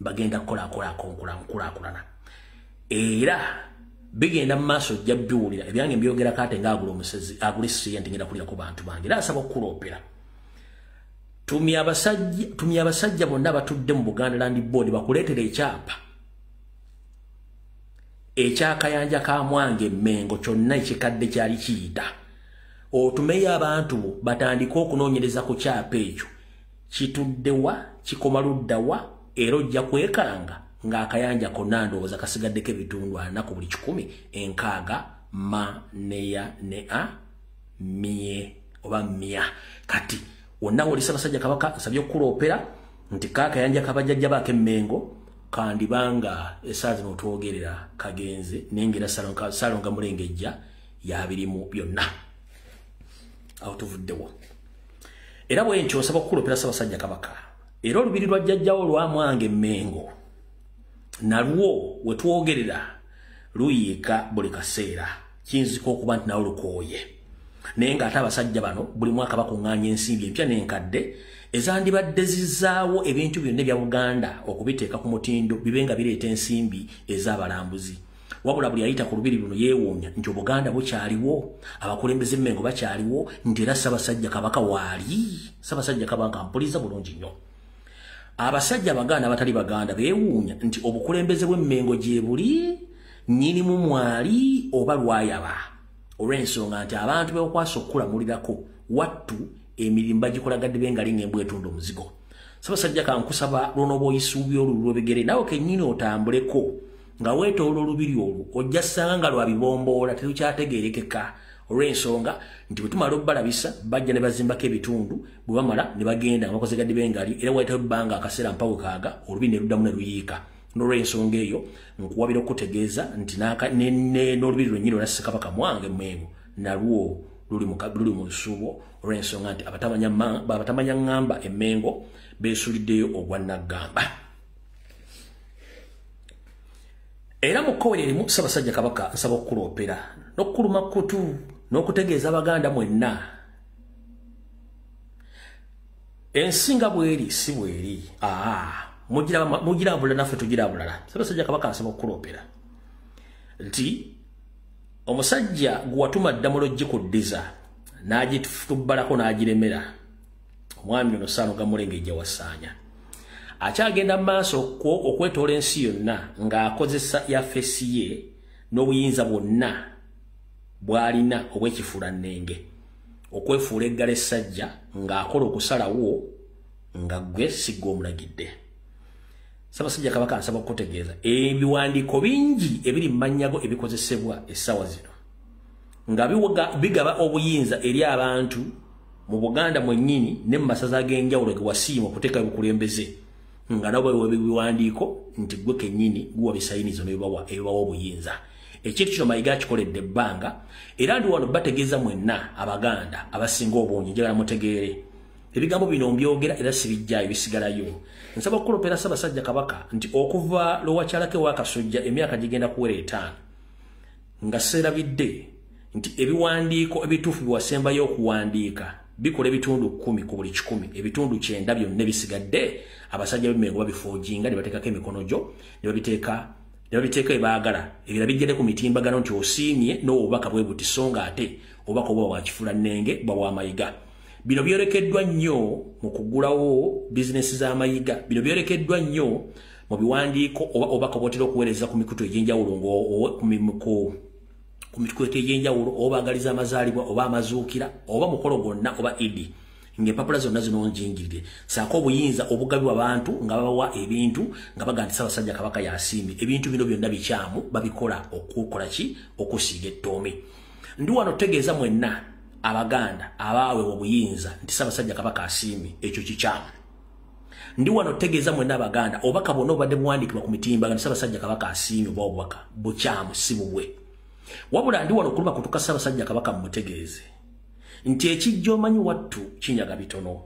Bagenda kukola nkulaakulana era bigenda mu maaso, ojja biwulira ebyange mbyogerako ate ng'agula omusezi agula essente ngenda kulira ku bantu bange. Era asaba okukuloopera tumya abasajja bonna abatudde mu Buganda Land Board bakuleetera ekyapa ekyakayanja ka Mwanga Emmengo kyonna ekikadde kyali kiyita, otumeyo abantu batandike okunoonyereza ku kyapa ekyo kituddewa, kikoma luddawa. Era ojja kwekanga ng'akayanja konna ndowooza kasigaddeko ebitundu 40 ku buli 100, 60 ma neya ne a mie oba mia. Kati wonna woli, Ssaabasajja Kabaka nsabye okukuloopera nti kaakayanja kabajjajja baako Emmengo kandibanga essaawa zino otwogerera kagenze, naye ng'era Ssalonga Mulengejja yabirimu byonna. Awo tuvuddewo. Era bwe ntyo osaba okukuloopera Ssaabasajja Kabaka, era olubiri lwa jjajjawo lwa Mwanga Emmengo nalwo we twogerera luyiika buli kaseera, kiyinzika okuba nti nawo lukooye, naye ng'ate abasajja bano buli mwaka bakuŋŋaanya ensimbi empya n'enkadde ezandibadde zizaawo ebintu byonna ebya Buganda okubiteeka ku mutindo bibe nga bireeta ensimbi ez'abalambuzi. Wabula buli ayita ku lubiri luno yeewuunya nti Obuganda bukyaliwo, abakulembeze Mmengo bakyaliwo, nti era Ssaabasajja Kabaka waali. Ssaabasajja Kabaka, mpuliza bulungi nnyo, abasajja Abaganda abatali Baganda beewuunya nti obukulembeze bw'Emmengo gye buli, nnyinimu mwali oba lwayaba, olw'ensonga nti abantu beokwasa okukulamulirako wattu emirimu bagikolagadde bengali ng'embwa etunda omuzigo. Ssaabasajja, kankusaba lwonooba oyisuubya olwo lwebigere naawe kennyini otambuleko nga weetoola olubiri olwo, ojja ssanga nga lwa bibomboola, terukyategeerekeka, olw'ensonga nti bwe tumala obbalabisa bajja ne bazimbako ebitundu, bwe bamala ne bagenda nga bakoze gadde bengali, era wayitawo ebbanga akaseera mpawe kaaga olubiri ne luddamu ne luyiika. N'olw'ensonga eyo nkuwabira okutegeeza nti n'olubiri lwennyini olwa Ssekabaka Mwanga Emmengo nalwo luli mu lusuubo, olw'ensonga nti abatamanya ŋŋamba Emmengo beesuliddeyo ogwa naggamba. Era mu kkowe erimu, Ssaabasajja Kabaka nsaba okukuloopera n'okukuluma kutu n'okutegeeza Abaganda mwenna, ensi nga bweri si bweri, aa mugirabula naffe tugirabulala. Ssaabasajja Kabaka nsaba okukuloopera nti omusajja gwe watuma Ddamulo gikuddiza n'agitubbalako n'agiremera, omwami ono Ssalonga Mulengejja Wasaanya akyagenda mu maaso okwetoola ensi yonna ng'akozesa yafesi ye n'obuyinza bwonna bw'alina obw'ekifuulannenge okwefuula eggala essajja ng'akola okusalawo nga ggwe sigga omulagidde. Ssaabasajja Kabaka nsaba okukutegeeza ebiwandiiko bingi ebiri mu mannyago ebikozesebwa essaawa zino nga bigaba obuyinza eri abantu mu Buganda mwennyini ne mu masaza ag'enjawulo ge wasiima okuteekayo obukulembeze. Nga nabo ebiwandiiko nti gwe kennyini guwa bisayinizo n'ebibawa ebibawa obuyinza. Ekintu kino Mayiga akikoledde ebbanga, era ndi wano bategeeza mwenna Abaganda abasinga obungi, njagala mutegeere. Ebigambo bino mbyogera era sibijjaayo, bisigalayo. Nsaba okukulopera Ssaabasajja Kabaka nti okuva lwe wakasujja emyaka gigenda kuwera 5 nga seerabidde nti ebiwandiiko ebituufu byewasembayo okuwandiika bikola ebitundu 10 ku buli 100, ebitundu 90 byonna ebisigadde abasajja b'Emmengo babifoojinga ne bateekako emikono gyo ne babiteeka ebaagala. Ebirala bijja ne ku mitimbagano nti osiimye n'obubaka bwe buti, so nga ate obubaka obwo bwa kifuulannenge bwa bwa Mayiga. Bino byolekeddwa nnyo mu kuggulawo bizinesi za Mayiga. Bino byolekeddwa nnyo mu biwandiiko oba obubaka bw'otera okuweereza ku mikutu egy'enjawulo ku mikutu egy'enjawulo, oba agaliza amazaalibwa oba amazuukira oba mukolo gwonna oba Idi, ng'empapula zonna zino njingirire, ssaako obuyinza obugabibwa abantu nga babawa ebintu nga bagamba nti Ssaabasajja Kabaka yasiimye. Ebintu bino byonna bikyamu, babikola okukola ki? Okusiiga ettoomi. Ndi wano tegeeza mwenna Abaganda abaaweebwa obuyinza nti Ssaabasajja Kabaka asiimye, ekyo kikyamu. Ndi wano tegeeza mwenna Abaganda obubaka bwonna obubadde buwandiikibwa ku mitimbagano nti Ssaabasajja Kabaka asiimye oba obubaka bukyamu, si bubwe. Wabula ndi wano okuluba kutuka Ssaabasajja Kabaka mmutegeeze nti ekijja omanyi wattu kinyaga bitono.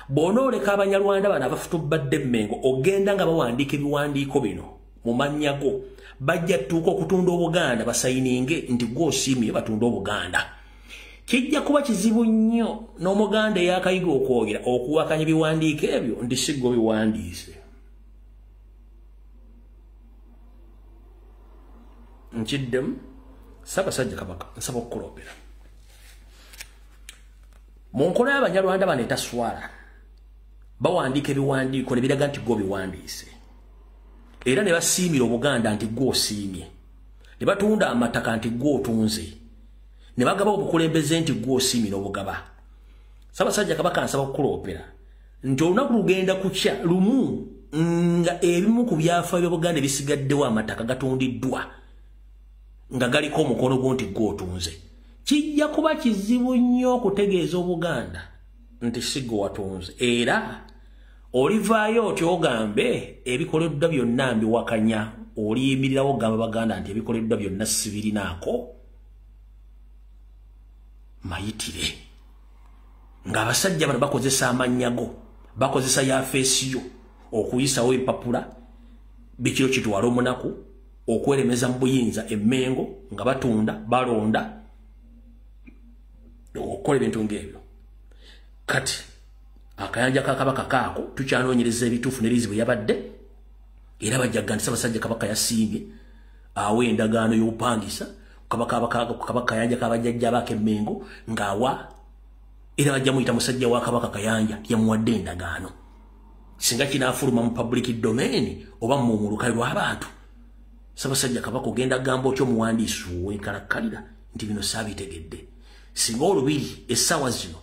Bw'onooleka Abanyarwanda bano abafutubadde Mmengo ogenda nga bawandiika ebiwandiiko bino mu mannya go, bajja ttuuka okutunda Obuganda basayininge nti gwe osiimye batunda Obuganda. Kijja kuba kizibu nnyo n'Omuganda eyakayiga okwogera okuwakanya ebiwandiiko ebyo nti si gwe biwandiise. Nkiddemu, Ssaabasajja Kabaka nsaba okukuloopera. Mu nkola y'Abanyarwanda bano etaswala, bawandiika ebiwandiiko ne biraga nti gwe obiwandiise, era ne basiimira Obuganda nti gwe osiimye, ne batunda amataka nti gwe otunze, ne bagaba obukulembeze nti gwe osiimye n'obugaba. Ssaabasajja Kabaka nsaba okukuloopera nti olunaku lugenda kukya lumu nga ebimu ku byafaayo bya Buganda ebisigaddewo amataka gatundiddwa nga galiko omukono gwo nti gwe otunze. Kijja kuba kizibu nnyo okutegeeza Obuganda nti si gwe watunze, era olivaayo otyo ogambe ebikoleddwa byonna mbiwakanya, oliyimirirawo ogamba Baganda nti ebikoleddwa byonna sibirinaako mayitire. Ng'abasajja bano bakozesa amannya go, bakozesa yafeesi yo okuyisawo empapula bikiro kitwala omunaku okweremeza mu buyinza Emmengo nga batunda balonda okukola ebintu ng'ebyo. Kati akayanja ka Kabaka kaako tukyanoonyereza ebituufu ne lizi bwe yabadde, era bajja nti Ssaabasajja Kabaka yasiimye awa endagaano y'obupangisa Kabaka Kayanja k'abajjajja baako Emmengo ng'awa, era bajja muyita musajja wa Kabaka Kayanja yamuwadde endagaano. Singa kinaafuluma mu public domain oba mu mulukayi lw'abantu, Ssaabasajja Kabaka ogenda gamba otya omuwandiisi ow'enkalakkalira nti bino saabitegedde? Singa olubiri essaawa zino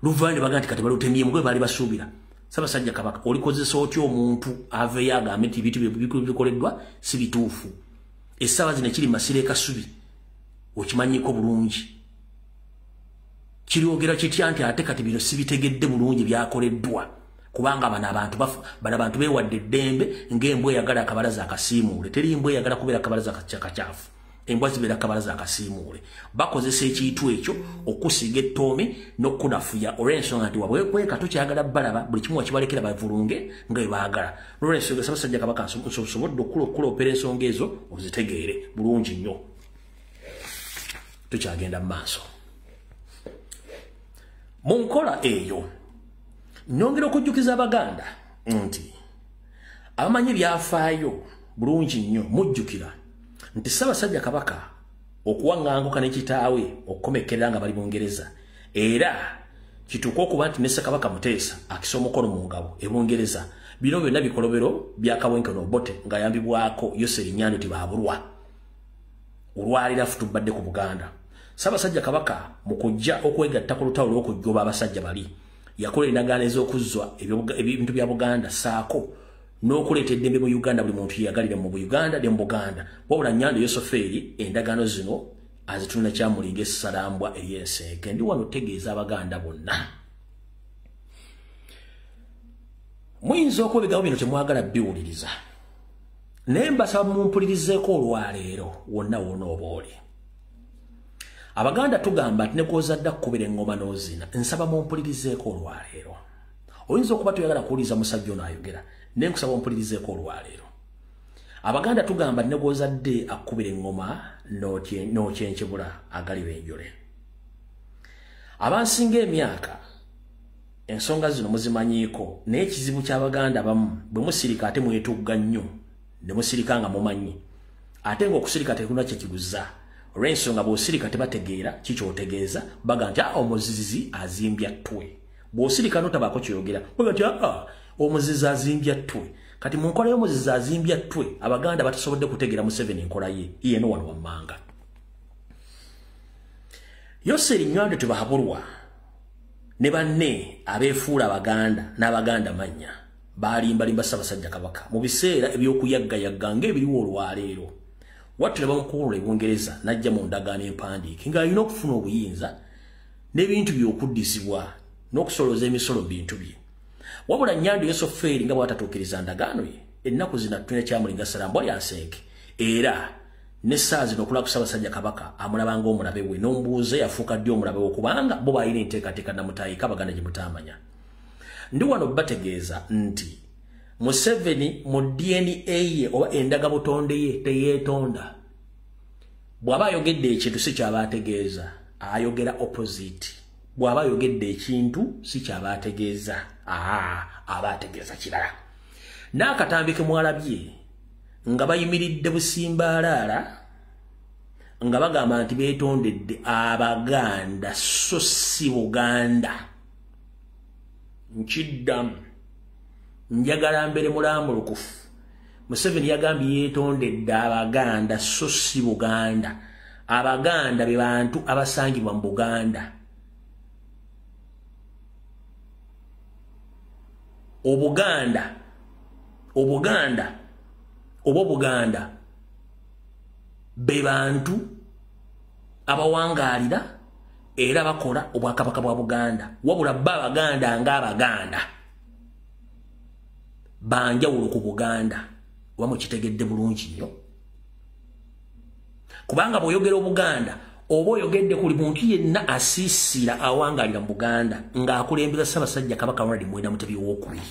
luvaayo ne bagamba nti kati balutemyemu gwe baali basuubira, Ssaabasajja Kabaka olikozesa otya omuntu aveeyo agambe nti ebintu bikoleddwa si bituufu? Essaawa zino ekiri Masiro e Kasubi okimanyiiko bulungi, kiryogera kitya nti ate kati bino sibitegedde bulungi byakoleddwa? Kubanga bano abantu beewadde eddembe ng'embwa eyagala akabalaza akasiimuule. Teri mbwa eyagala kubeera akabalaza kakyafu, embwa zibeera akabalaza akasiimuule. Bakozesa ekintu ekyo okusiiga ettoomi n'okunafuya olw'ensonga nti wabwekweka tokyagala balaba, buli kimu wakibalekera bavulunge nga bwe baagala. N'olwensonga Ssaabasajja Kabaka nsobodde okuloopera ensonga ezo ozitegeere bulungi nnyo. Tukyagenda mu maaso. Mu nkola eyo nyongera okujjukiza Abaganda nti abamanyi ebyafaayo bulungi nnyo mujjukira nti Ssaabasajja Kabaka okuwaŋŋanguka ne kitaawe okukomekkerera nga bali Bungereza, era kituuka okuba nti ne Ssekabaka Muteesa akisa omukono mu ngabo e Bungereza. Bino byonna bikolobero bya Kawenkene Obote ng'ayambibwako Yoseri Nyando Tibaabulwa olwalira futubadde ku Buganda. Ssaabasajja Kabaka mu kujja okwegatta ku lutalo lw'okujjoba abasajja bali, yakola endagaano ez'okuzzwa ebintu bya Buganda ssaako n'okuleeta eddembe mu Uganda, buli muntu yeyagalire mu Uganda ne mu Buganda. Wabula Nyando Yosofeeri endagaano zino azitunula kyamulinga essalambwa ery'ensenke. Ndi wano tegeeza Abaganda bonna Muyinza okuba ebigambo bino temwagala biwuliriza, naye mbasaba mumpulirizeeko olwaleero wonna wonna oba oli. Abaganda tugamba nti ne kw'ozadde akkubira eŋŋoma n'ozina. Nsaba mumpulirizeeko olwaleero. Oyinza okuba toyagala kuwuliriza musajja ono ayogera, naye nkusaba ompulirizeeko olwaleero. Abaganda tugamba nti ne gw'ozadde akkubira eŋŋoma n'okyenkebula agaliba enjole. Abansinga emyaka ensonga zino muzimanyiiko, naye ekizibu ky'Abaganda abamu bwe musirika ate mwetugga nnyo ne musirika nga mumanyi, ate ng'okusirika tekulina kye kiguza. Olw'ensonga bw'osirika tebategeera kikyotegeeza, baga nti omuzizi azimbya ttwe. Bw'osirika n'otabaako kyoyogera, baga nti omuzizi azimbya ttwe. Kati mu nkola y'omuzizi azimbya ttwe, Abaganda batasobodde kutegeera Museveni enkola ye eno wano wammanga. Yoseri Nywando Tibuhaburwa ne banne abeefuula Abaganda n'Abaganda mannya baalimbalimba Ssaabasajja Kabaka mu biseera eby'okuyaggayagga ng'ebiriwo olwaleero. Wattu ne bamukuulula e Bungereza n'ajja mu ndagaano empandiike ng'alina okufuna obuyinza n'ebintu by'okuddizibwa n'okusolooza emisolo mu bintu bye. Wabula Nyando Yosofeeri nga bw'atatuukiriza ndagaano ye, ennaku zino tulina Kyamulinga Ssalambwa Lyansenke, era ne ssaawa zino okulaba ku Ssaabasajja Kabaka amulaba ng'omulabe we, n'omubuuza yafuuka ddi omulabe we, kubanga bo balina enteekateeka namutaayika Abaganda gye mutaamanya. Ndi wano bategeeza nti Museveni mu DNA ye oba endagabutonde ye teyeetonda. Bw'aba ayogedde ekintu si ky'aba ategeeza, ayogera opposite. Bw'aba ayogedde ekintu si ky'aba ategeeza, aba ategeeza kirala. N'akatambi ke mwalabye nga bayimiridde busimbaalaala nga bagamba nti beetondedde Abaganda so si Buganda. Nkiddamu, njagala mbeere mulambulukufu. Museveni yagambye yeetondedde Abaganda so si Buganda. Abaganda be bantu abasangibwa mu Buganda. Obuganda, Obuganda oba Buganda be bantu abawangaalira era bakola obwakabaka bwa Buganda. Wabula bo Abaganda ng'Abaganda banjawulo ku Buganda. Oba mukitegedde bulungi nnyo, kubanga bw'oyogera Obuganda oba oyogedde kuli muntu yenna asiisira awangaalira mu Buganda ng'akulembera Ssaabasajja Kabaka Ronald Muwenda Mutebi II,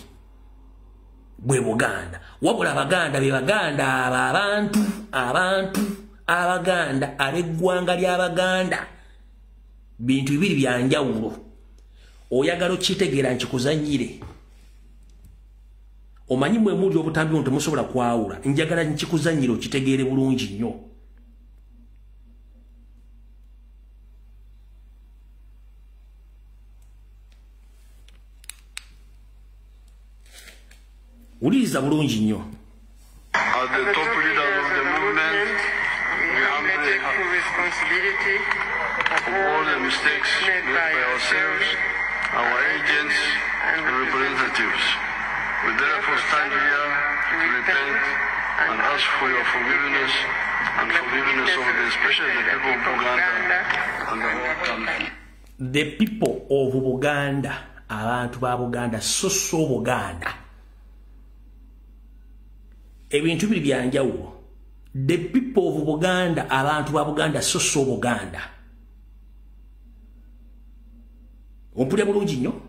bwe Buganda. Wabula Abaganda be Baganda abo abantu, abantu Abaganda ab'eggwanga ly'Abaganda. Bintu bibiri bya njawulo. Oyagala okitegeera nkikuzannyire. Omanyi mwe muli obutambi buno temusobola kwawula. Njagala nkikuzannyire okitegeere bulungi nnyo. Wuliriza bulungi nnyo. As the top leaders of the movement, we humbly take full responsibility of all the mistakes made by ourselves, our agents, and representatives. We therefore stand here to repent and ask for your forgiveness and forgiveness of the, especially the people of Buganda and the whole country. The people of Buganda, abantu ba Buganda, so so Buganda. Ebintu biri bya njawulo. The people of Buganda, abantu ba Buganda, so so Buganda. Ompulira bulungi nnyo.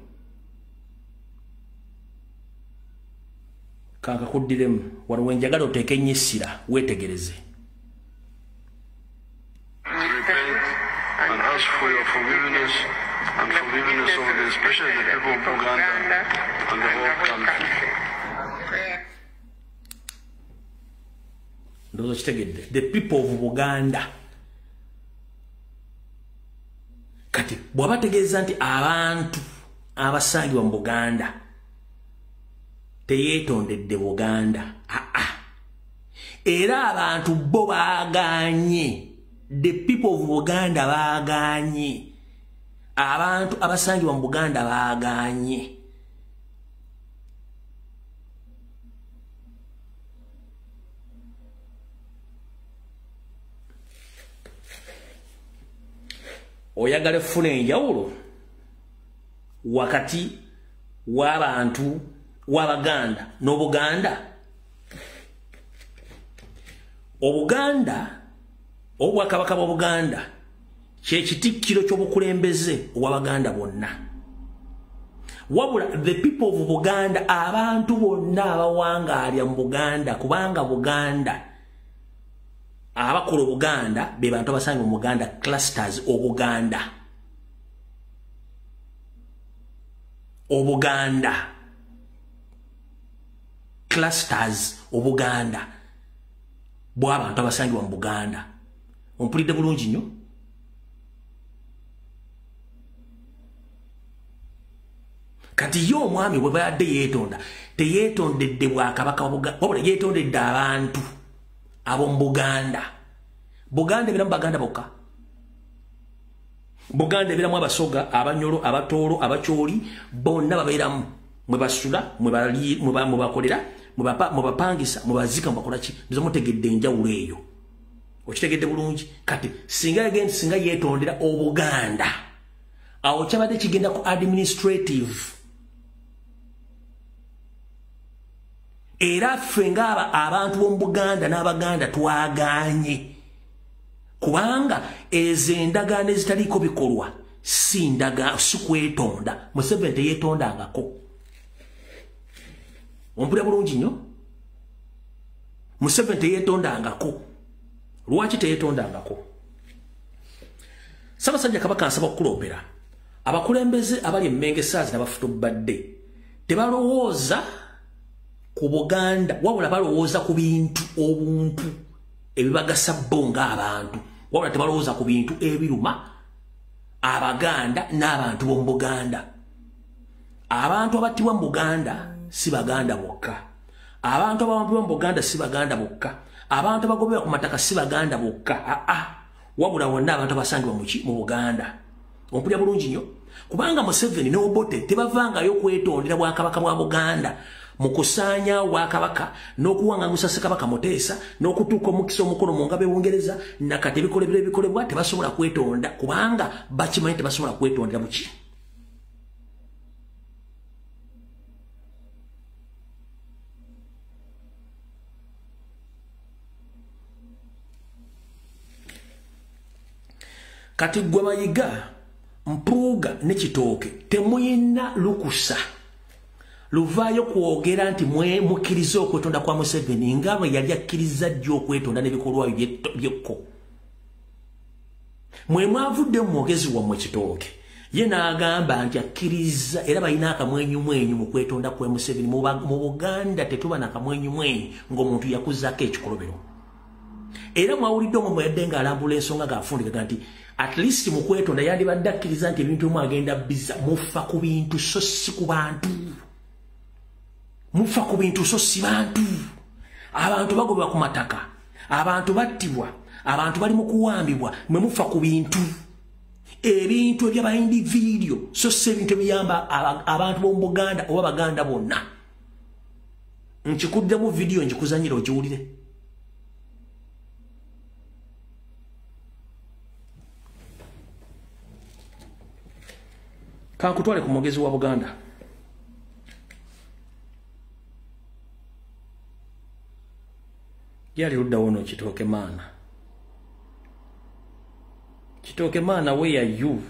Kankakuddiremu wano we njagala oteeke ennyo essira weetegereze. Repent and ask for your forgiveness and forgiveness of the, especially the people of Buganda and the whole country. Ndowooza kitegedde. The people of Buganda. Kati bw'abategeeza nti abantu abasangibwa mu Buganda teyeetondedde Buganda. Era abantu bo baagaanye. The people of Buganda baagaanye. Abantu abasangibwa mu Buganda baagaanye. Oyagala effuna enjawulo wakati w'abantu w'Abaganda n'Obuganda? Obuganda, obwakabaka bwa Buganda kye kitikkiro ky'obukulembeze obw'Abaganda bonna. Wabula the people of Buganda, abantu bonna abawangaalya mu Buganda, kubanga Buganda abakola Buganda be bantu abasanga mu Buganda, clusters Obuganda. Obuganda clusters Obuganda bw'abantu abasangibwa mu Buganda. Ompulidde bulungi nnyo? Kati ye omwami bwe bayadde yeetonda, teyeetondedde bwakabaka wa Buganda, wabula yeetondedde abantu ab'omu Buganda. Buganda ebiramu Baganda bokka. Buganda ebiramu Abasoga, Abanyolo, Abatoolo, Abakyoli, bonna babeeramu. Mwe basula, mwe bakolera, mwe bapangisa, mwe bazika, mwe bakola ki. Nze mutegedde enjawulo eyo. Okitegedde bulungi? Kati singa yeetondera Obuganda, awo kyabadde kigenda ku administrative. Era ffe ng'aba abantu b'omu Buganda n'Abaganda twagaanye, kubanga ezo endagaano ezitaliiko bikolwa si ndaga, si kwetonda. Museveni teyeetondangako. Ompulira bulungi nnyo? Museveni teyeetondangako. Lwaki teyeetondangako? Ssaabasajja Kabaka nsaba okukuloopera abakulembeze abali emmenge essaazi n'abafutubbadde tebalowooza ku Buganda, wabula balowooza ku bintu obuntu ebibagasa bo ng'abantu, wabula tebalowooza ku bintu ebiruma Abaganda n'abantu b'omu Buganda. Abantu abattibwa mu Buganda si Baganda bokka. Abantu abawambibwa mu Buganda si Baganda bokka. Abantu abagobebwa ku mataka si Baganda bokka. Aa, wabula bonna abantu abasangibwa mu Buganda. Ompulira bulungi nnyo? Kubanga Museveni ne Obote tebavangayo kwetondera bwakabaka bwa Buganda mu kusaanya bwakabaka n'okuwangangusa Ssekabaka Muteesa n'okutuuka omukisa omukono mu ngabo Bungereza, nakati ebikolebwa ebikolebwa tebasobola kwetonda, kubanga bakimanyi tebasobola kwetondera muki. Kati gwe Mayiga, Mpuuga ne Kitooke temuyina lukusa luvaayo kwogera nti mwe mukkiriza okwetonda kwa Museveni nga bwe yali akkiriza ddi okwetonda n'ebikolwa byekko. Mwe mwavudde mu mwogezi wammwe Kitooke, ye n'agamba nti akkiriza, era balina akamwenyumwenyu mu kwetonda kwa Museveni. Mu Buganda tetuba na kamwenyumwenyu ng'omuntu yakuzaako ekikolobero. Era mwawulidde omwo mwe yadde ng'alambula ensonga ng'afundika nti at least mu kwetonda yandibadde akkiriza nti ebintu ebimu agenda bizza. Mufa ku bintu so si ku bantu. Mufa ku bintu so si bantu. Abantu bagobwa ku mataka, abantu battibwa, abantu bali mu kuwambibwa, mwe mufa ku bintu. Ebintu eby'abaindividio so si ebintu ebiyamba abantu b'omu Buganda oba Baganda bonna. Nkikuddemu vidiyo nkikuzanyira ogiwulire. Kankutwale ku mwogezi wa Buganda. Yali ludda wono Kitooke maana. Kitooke maana, where are you?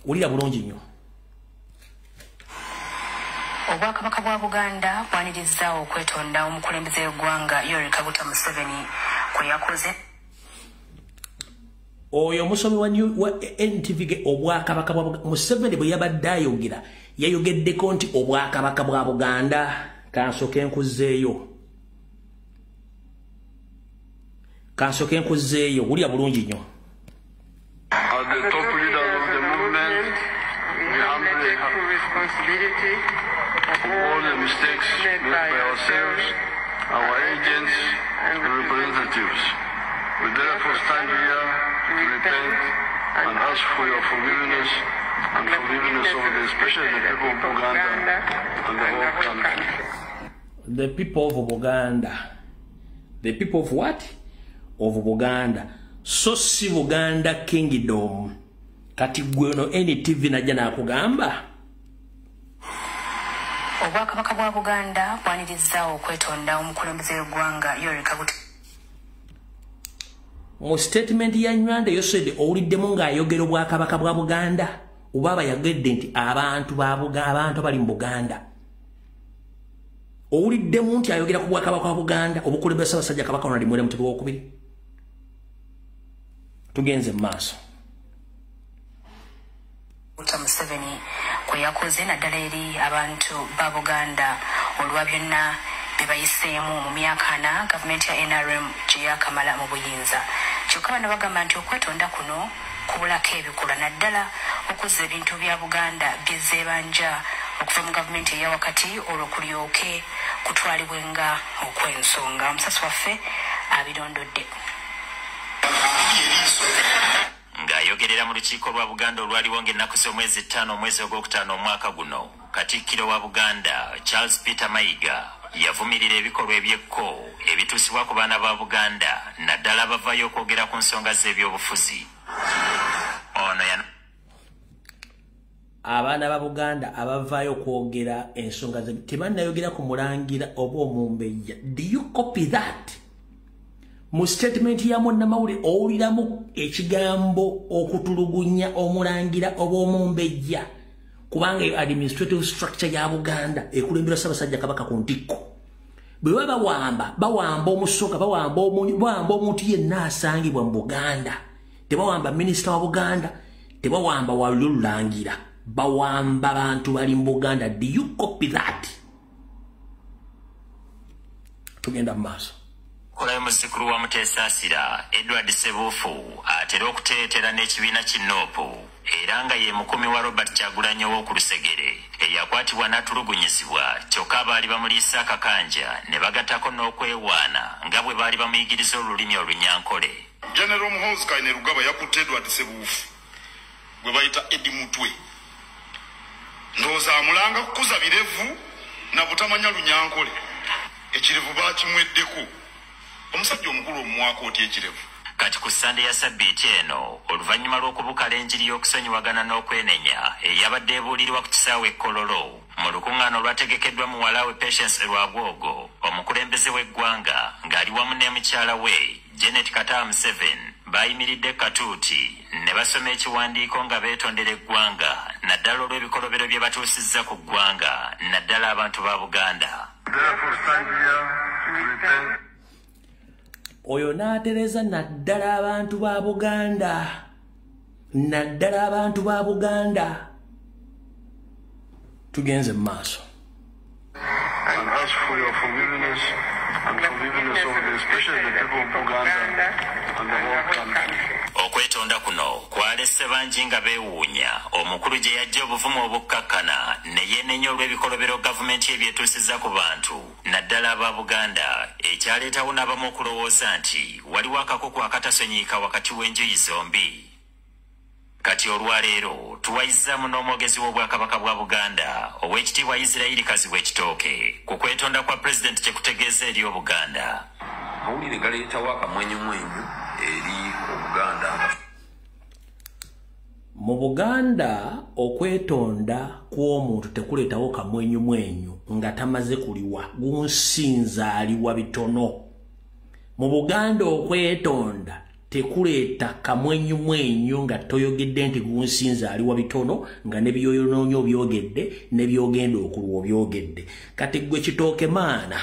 Wulira bulungi nnyo. Obwakabaka bwa Buganda bwanirizza okwetonda omukulembeze w'eggwanga Yoweri Kaguta Museveni kwe yakoze. Oyo omusomi wa NTV, obwakabaka bwa Museveni bwe yabadde ayogera yayogeddeko nti obwakabaka bwa Buganda. Kansooke nkuzzeeyo, kansooke nkuzzeeyo, wulira bulungi nnyo. As the top leaders of the movement, we humbly take full responsibility for all the mistakes made by ourselves, our agents, and representatives. We therefore stand here to repent and ask for your forgiveness and forgiveness of the, especially the people of Buganda and the whole country. The people of Buganda. The people of what? Of Buganda. So si Buganda Kingdom. Kati gwe ono NTV najja n'akugamba. Obwakabaka bwa Buganda bwanirizza okwetonda omukulembeze w'eggwanga Yoweri Kaguta. Mu statement ya Nywanda Yosede owuliddemu ng'ayogera obwakabaka bwa Buganda, oba bayogedde nti abantu ba Buganda, abantu abali mu Buganda. Owuliddemu nti ayogera ku bwakabaka bwa Buganda obukulembera Ssaabasajja Kabaka Ronald Muwenda Mutebi II. Tugenze mu maaso. Museveni kwe yakoze naddala eri abantu ba Buganda olwa byonna bye bayiseemu mu myaka 4 gavumenti ya NRM gye yakamala mu buyinza. Kyokka bano bagamba nti okwetonda kuno kubulako ebikolwa naddala okuzza ebintu bya Buganda byezeebanja okuva mu gavumenti eya wakati olwo kulyoke kutwalibwe nga okw'ensonga. Omusasi waffe abirondodde. Ng'ayogerera mu lukiiko lwa Buganda olwaliwo ng'ennaku z'omwezi 5 omwezi ogwokutaano omwaka guno, Katikkiro wa Buganda Charles Peter Mayiga yavumirira ebikolwa ebyekko ebituusibwa ku baana ba Buganda naddala abavaayo okwogera ku nsonga z'ebyobufuzi. Ono abaana ba Buganda abavaayo okwogera ensonga tebannayogera ku mulangira oba omumbejja. Do you copy that? Mu statement ya munnamawulire owuliramu ekigambo okutulugunya omulangira oba omumbejja, kubanga eyo administrative structure ya Buganda ekulembera Ssaabasajja Kabaka ku ntikko. Bwe baba bawamba omusoka, bawamba omuntu yenna asangibwa mu Buganda. Tebawamba minisita wa Buganda, tebawamba walulangira, bawamba bantu bali mu Buganda. Do you copy that? Tugenda mu maaso. Kolayo muzzukulu wa Muteesaasira Edward Sebuufu atera okuteetera n'ekibiina kinoopu era nga ye mukumi wa Robert Kyagulanyi ow'okulusegere eyakwatibwa n'atulugunyizibwa, kyokka abaali bamuliisa akakanja ne bagattako n'okwewaana nga bwe baali bamuyigiriza olulimi olunyankole. General Muhoozi Kainerugaba yakutte Edward Sebuufu gwe bayita Eddie Mutwe, ndowooza amulanga kukuza birevu na butamanya lunyankole, ekirevu baakimweddeko. Omusajja omukulu omuwaako otya ekirevu? Kati ku Ssande ya ssabbiiti eno oluvannyuma lw'okubukala enjiri y'okusonyiwagana n'okwenenya eyabadde ebuulirwa ku kisaawe e Kololo mu lukuŋŋaana olwategekeddwa muwala we Patience Rwabwogo, omukulembeze w'eggwanga ng'ali wamu ne mukyala we Janet Kataaha Museveni bayimiridde katuuti ne basoma ekiwandiiko nga beetondera eggwanga naddala olw'ebikolobero bye batuusizza ku ggwanga naddala abantu ba Buganda. Oyo n'atereza naddala abantu ba Buganda, naddala abantu ba Buganda. Tugenze mu maaso. And ask for your forgiveness and forgiveness of the, especially the people of Buganda and the whole country. Okwetonda kuno kwalese bangi nga beewuunya omukulu gye yajja obuvumu obukkakkana ne yeenenya olw'ebikolobero gavumenti ebyetuusizza ku bantu naddala aba Buganda, ekyaleetawo n'abamu okulowooza nti waliwo akakuku akatasonyiika wakati w'enjuyi zombi. Kati olwaleero tuwayizzaamu n'omwogezi w'obwakabaka bwa Buganda ow'ekitiibwa Isirayiri Kazibwe Kitooke ku kwetonda kwa pulezidenti kye kutegeeza eri Obuganda. Amawulire galeetawo akamwenyumwenyu eri Obuganda. Mu Buganda okwetonda kw'omuntu tekuleetawo kamwenyumwenyu nga tamaze kuliwa, gunsinza aliwa bitono. Mu Buganda okwetonda tekuleeta kamwenyumwenyu nga toyogedde nti gunsinza aliwa bitono, nga ne byoyonoonye obyogedde ne byogenda okulwa obyogedde. Kati gwe Kitooke maana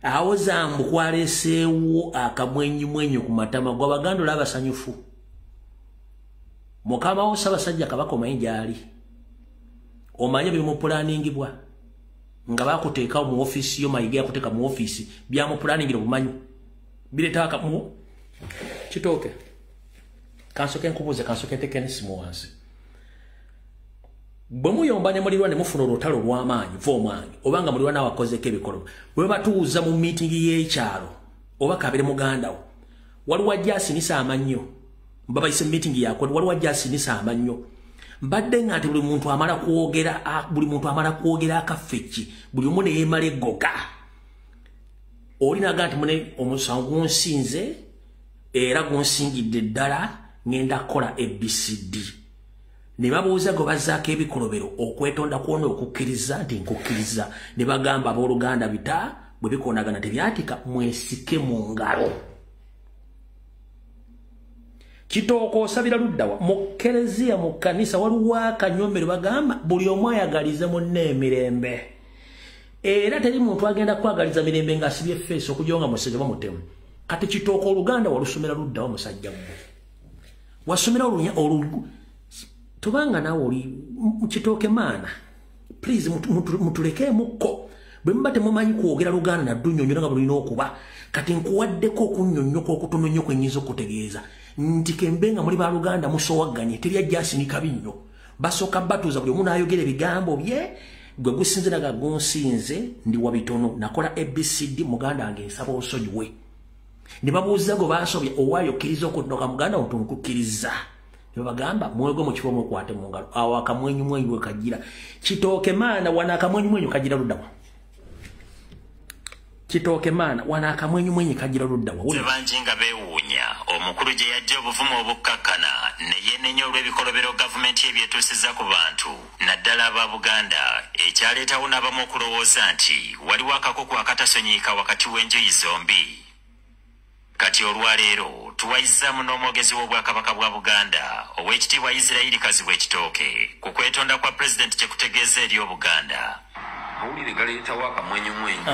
awoza mbu kwaleseewo akamwenyumwenyu ku matama gw'Abaganda olw'abasanyufu. Mukama wo Ssaabasajja Kabaka omanyi gy'ali, omanye bimupulaaningibwa nga bakuteeka mu ofiisi yo, Mayiga yakuteeka mu ofiisi, byamupulaaningira obumanyi bireeta akamu. Kitooke, kansoke nkubuuze, kansoke nteeke n'essimu wansi. Bwe muyomba ne mulirwa ne mufuna olutalo olw'amaanyi, va omwange oba nga mulirwa naawe akozeeko ebikolwa, bwe batuuza mu miitingi y'ekyalo oba kabere muganda wo, waliwo ajja asinisa amannyo, mbabayise mu miitingi yakwe, waliwo ajja asinisa amannyo. Mbadde nga nti buli muntu amala kwogera, buli muntu amala kwogera akaffe ki, buli omu ne yeemala eggoga. Oli n'agamba nti mune omusango gunsinze, Era gunsingidde ddala ngenda kukola ABCD. Ne babuuza gwe bazzaako ebikolobero okwetonda kwona okukkiriza nti nkukkiriza. Ne bagamba abooluganda bita bwe bikoonagana tebyatika mwesike mu ngalo. Kitooke osabira luddawa mu kereziya mu kkanisa waliwo akanyombero bagamba buli omu ayagalize munne emirembe. Era teri muntu agenda kwagaliza mirembe ng'asibye feesi okujonga musege bamutemu. Kati Kitooke Oluganda walusomera luddawa musajja ggwe. Wasomera tubanga naawe oli Kitooke maana. Please mutulekeemukko. Bwe muba temumanyi kwogera Luganda naddunnyonnyola nga bulina okuba. Kati nkuwaddeko okunnyonnyoka okutono nnyo kwe nnyinza okutegeeza. Nti kembe nga muli baluganda musowagganye teri ajja asinika binnyo. Basooka batuuza buli omu n'ayogera ebigambo bye gwe gusinze naga gunsinze ndi wa bitono nakola ABCD muganda wange nsaba osonyiwe. Ne babuuza gwe baasobye owaayo okkiriza okunoka muganda wo nkukkiriza. Ne babagamba mwegwe mu kifo mwekwate mu ngalo. Awo akamwenyumwenyu we kagira. Kitooke maana wano akamwenyumwenyu kagira luddawa. Kitooke maana wano akamwenyumwenyu kagira luddawa. Bangi nga beewuunya omukulu gye yajja obuvumu obukkakkana ne yeenenya olw'ebikolobero gavumenti ebyetuusizza ku bantu naddala aba Buganda ekyaleetawo n'abamu okulowooza nti waliwo akakuku akatasonyiika wakati w'enjuyi zombi. Kati olwaleero tuwayizzaamu n'omwogezi w'Obwakabaka bwa Buganda Oweekitiibwa Isirayiri Kazibwe Kitooke ku kwetonda kwa pulezidenti kye kutegeeza eri Obuganda. Amawulire galeetawo akamwenyumwenyu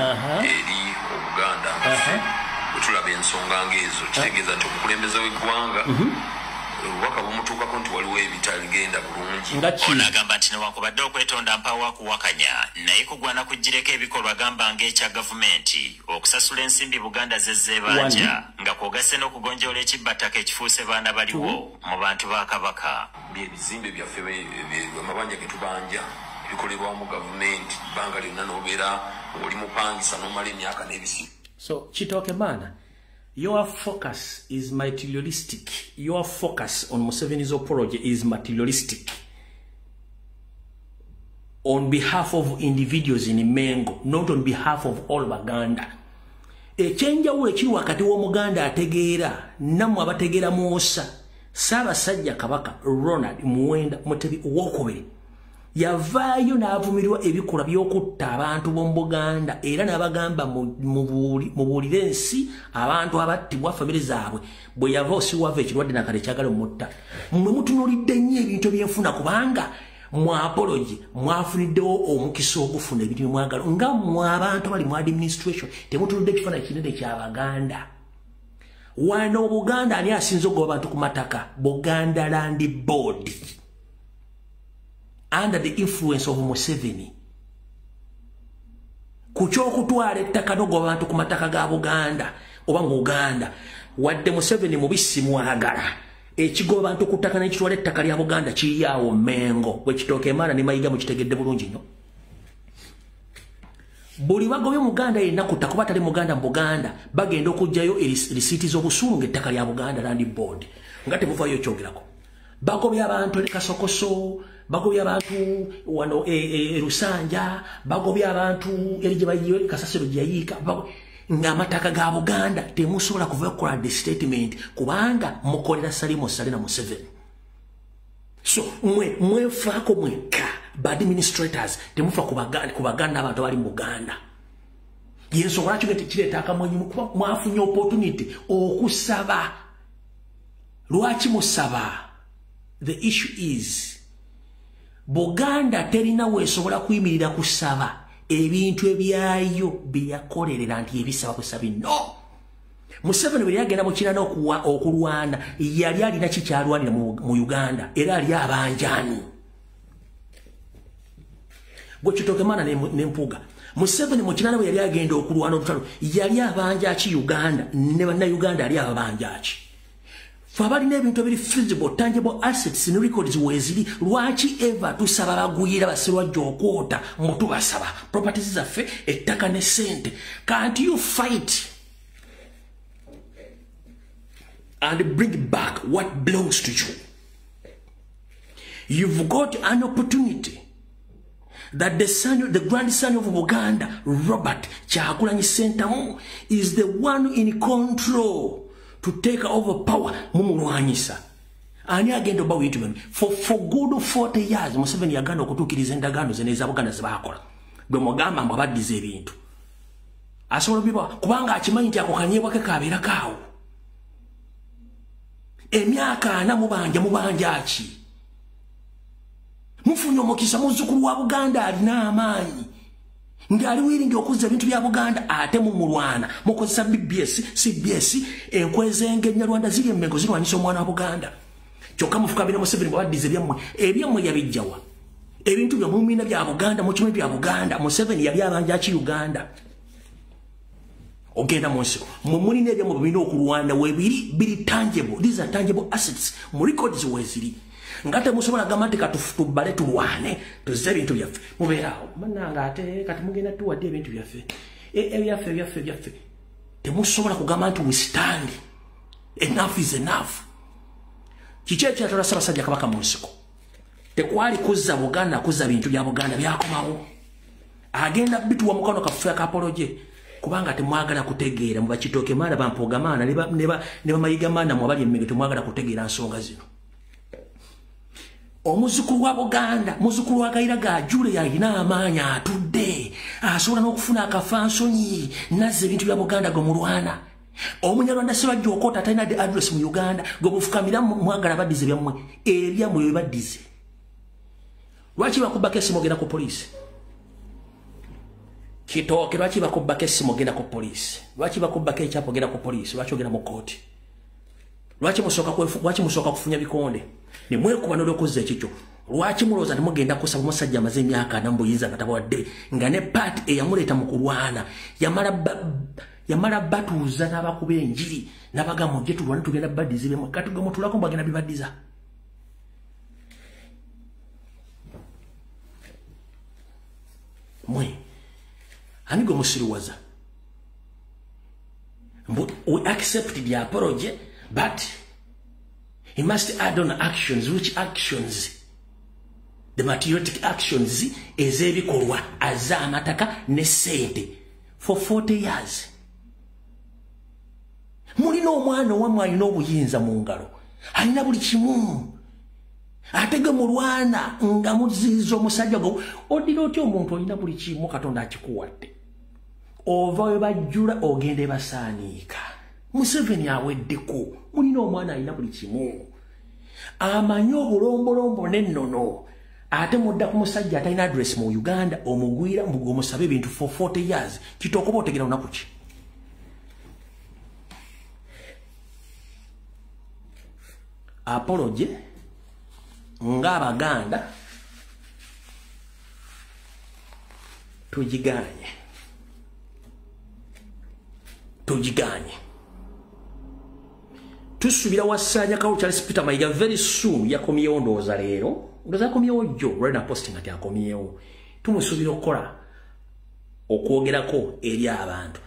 eri Obuganda. Bwe tulaba ensonga ng'ezo kitegeeza nti omukulembeze w'eggwanga obubaka bumutuukako nti waliwo ebitagenda bulungi. Ono agamba nti newankubadde okwetonda mpaawo akuwakanya naye kugwana kugireko ebikolwa gamba ng'ekya gavumenti okusasula ensimbi Buganda ze zeebanja nga kw'ogasse n'okugonjoola ekibbattaka ekifuuse baana baliwo mu bantu ba Kabaka. Ebizimbe byaffe amabanja ge tubanja ebikolebwamu gavumenti bbanga lyonna n'obeera ng'oli mupangisa n'omala emyaka n'ebisibo. So Kitooke maana, your focus is materialistic. Your focus on Museveni's apology is materialistic. On behalf of individuals in Mengo, not on behalf of all Baganda. Ekyenjawulo ekiri wakati w'Omuganda ategeera nammwe abategeera mwosa. Ssaabasajja Kabaka Ronald Muwenda Mutebi Owokubiri yavaayo n'avumirwa ebikolwa by'okutta abantu b'omu Buganda era n'abagamba mubuulire ensi abantu abattibwa famire zaabwe. Bwe yava osiwava ekirwadde nakale kyagala omutta. Mmwe mutunuulidde nnyo ebintu ebyenfuna kubanga mu apology mwafuniddewo omukisa ogufuna ebintu byemwagala nga mmwe abantu abali mu administration temutunudde ekifaananyi kinene ky'Abaganda. Wano Buganda ani asinze okugoba abantu ku mataka? Buganda Land Board. Under the influence of Museveni. Ku ky'okutwala ettaka n'okugoba abantu ku mataka ga Buganda oba mu Uganda, wadde Museveni mubisi mwagala. Ekigoba abantu ku ttaka n'ekitwala ettaka lya Buganda kiri awo Mengo. Bwe Kitooke maana ne Mayiga mukitegedde bulungi nnyo. Buli bagobye Muganda yenna ku ttaka kuba tali Muganda mu Buganda, bagenda okuggyayo risiiti z'obusuulu ng'ettaka lya Buganda Land Board. Nga temuvaayo kyogerako. Bagobye abantu e Kasokoso, bagobye abantu wano e Lusanja, bagobye abantu eri gye bayiye kasasiro gye yayiika, ng'amataka ga Buganda temusobola kuva kukola the statement kubanga mukolera Salimu Saleh na Museveni. So mwe mwefaako mwekka ba administrators temufa ku Baganda abantu abali mu Buganda. Yensonga lwaki kireeta akamwenyu kuba mwafunye opportunity okusaba. Lwaki musaba? The issue is Buganda terina weesobola kuyimirira kusaba ebintu ebyayo bye yakolerera nti ebisaba kusabi. No. Museveni bwe yagenda mu Kina okulwana yali alina kikyalwanira mu Uganda era ali abanjani. Gwe Kitooke maana ne Mpuuga. Museveni mu Kina bwe yali agenda okulwana olutalo yali abanja ki Uganda ne bannayuganda ali abanja ki? Ffe abalina ebintu ebiri feasible, tangible assets ne records weeziri, lwaki ever tusaba bagwira basirwajja okwota mbu tubasaba properties zaffe ettaka ne ssente? Can't you fight and bring back what belongs to you? You've got an opportunity that the grandson of Buganda, Robert Kyagulanyi Ssentamu, is the one in control to take over power mumulwanyisa. Ani agenda oba bintu for good 40 years Museveni yagana okutuukiriza endagaano ze n'eza Buganda ze baakola. Gwe mugamba mbu abaddiza ebintu. Asobola biba kubanga akimanyi nti ako kanyebwa ke kabeera kaawo. Emyaka ana mubanja ki? Mufunye omukisa muzzukulu wa Buganda alina amaanyi. Ng'ali wiringi okuzza ebintu bya Buganda ate mumulwana. Mukozesa BBS, CBS, enkwezenge Nyarwanda ziri emmengo zirwanyisa omwana wa Buganda. Kyokka mufukamira Museveni bw'abaddiza ebyammwe. Ebyammwe yabijjawa. Ebintu bya mumina bya Buganda, mukimanyi bya Buganda. Museveni yali abanja ki Uganda. Ogenda mu nsiko. Mwe mulina ebyammwe birina okulwana webiri biri tangible. These are tangible assets. Mu records weziri. Nga temusobola gamba nti katubbale tulwane tuzze ebintu byaffe. Mubeeraawo bannange ate kati mugenda tuwadde ebintu byaffe. Ebyaffe. Temusobola kugamba nti we stand. Enough is enough. Kiki ekyatwala Ssaabasajja Kabaka mu nsiko? Tekwali kuzza Buganda, kuzza bintu bya Buganda byakomawo. Agenda bituwa mukono kaffe akapoloje. Kubanga temwagala kutegeera mu bakitooke maana bampoga maana ne bamayiga maana mu abali emmenge temwagala kutegeera nsonga zino. Omuzukulu wa Buganda, muzukulu wa Kayira Gajule yalina amaanyi atudde, asobola n'okufuna akafansonyi nazza ebintu bya Buganda gwe mulwana. Omunyarwanda Sserwajja Okota atalina the address mu Uganda gwe mufukamira mwagala baddize byammwe, ebyammwe bibaddize. Lwaki bakubbako essimu ogenda ku poliisi? Kitooke lwaki bakubbako essimu ogenda ku poliisi? Lwaki bakubbako ekyapa ogenda ku poliisi? Lwaki ogenda mu kkooti? Lwaki musooka kufunya bikonde? Ne mwekuba n'olwokuzza ekikyo. Lwaki mulowooza temugenda kusaba omusajja amaze emyaka ana mu buyinza nga tabawadde, nga ne paati eyamuleeta mu kulwana yamala batuuza n'abakuba enjiri n'abagamba mujje tulwane tugenda baddiza ebyemmwe. Kati gwe mutulako mbagenda bibaddiza. Mwe ani gwe musiruwaza? We accept the apology, but he must add on actions. Which actions? The patriotic actions ez'ebikolwa azza amataka ne ssente for 40 years. Mulina omwana owammwe alina obuyinza mu ngalo, alina buli kimu. Ate gwe mulwana nga muziiza omusajja gwe oddira otya omuntu olina buli kimu Katonda akikuwadde. Ova we bajjula ogenda ebasaaniika. Museveni aweddeko. Mulina omwana alina buli kimu, amanyi obulombolombo n'ennono. Ate mudda ku musajja atalina address mu Uganda omugwira omusabe ebintu for 40 years. Kitooke oba otegera lunaku ki? Apology ng'Abaganda tugiganye. Tugiganye. Tusuubira Wasajja Kabaka Charles Peter Mayiga very soon yakomyewo ndowooza leero. Ndowooza yakomyewo jjo, lwali na posting ati akomyewo. Tumusuubira okukola okwogerako eri abantu.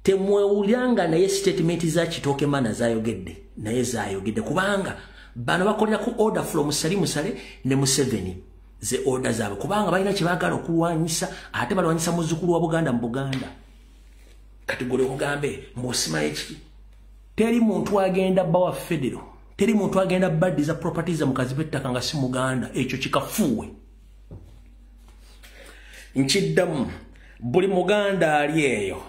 Temwewuliranga naye statement za Kitooke Maana zayogedde, naye zayogedde kubanga bano bakolera ku order from Salim Saleh ne Museveni ze order zaabwe, kubanga balina kye baagala okulwanyisa ate balwanyisa muzzukulu wa Buganda mu Buganda. Kati gwe ogambe mbw'osima eki? Teri muntu agenda bawa federal, teri muntu agenda baddiza properties mukazi b'ettaka nga si Muganda. Ekyo kikafuuwe. Nkiddamu, buli Muganda ali eyo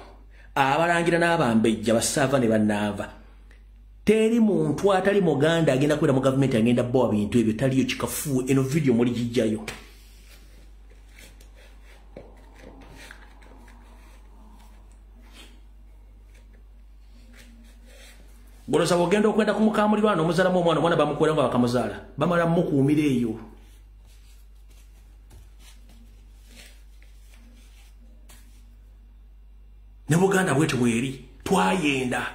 abalangira n'abambejja basaava ne bannaava, teri muntu atali Muganda agenda kubeera mu gavumenti agenda bawa bintu ebyo, taliyo. Kikafuuwe. Eno vidiyo muligijjayo. Goloza ogenda okwenda ku mukamulirwano omuzaalamu omwana, omwana bamukwera nga bakamuzaala, bamala mukuumira eyo. Ne Buganda bwetyo bweri, twayenda.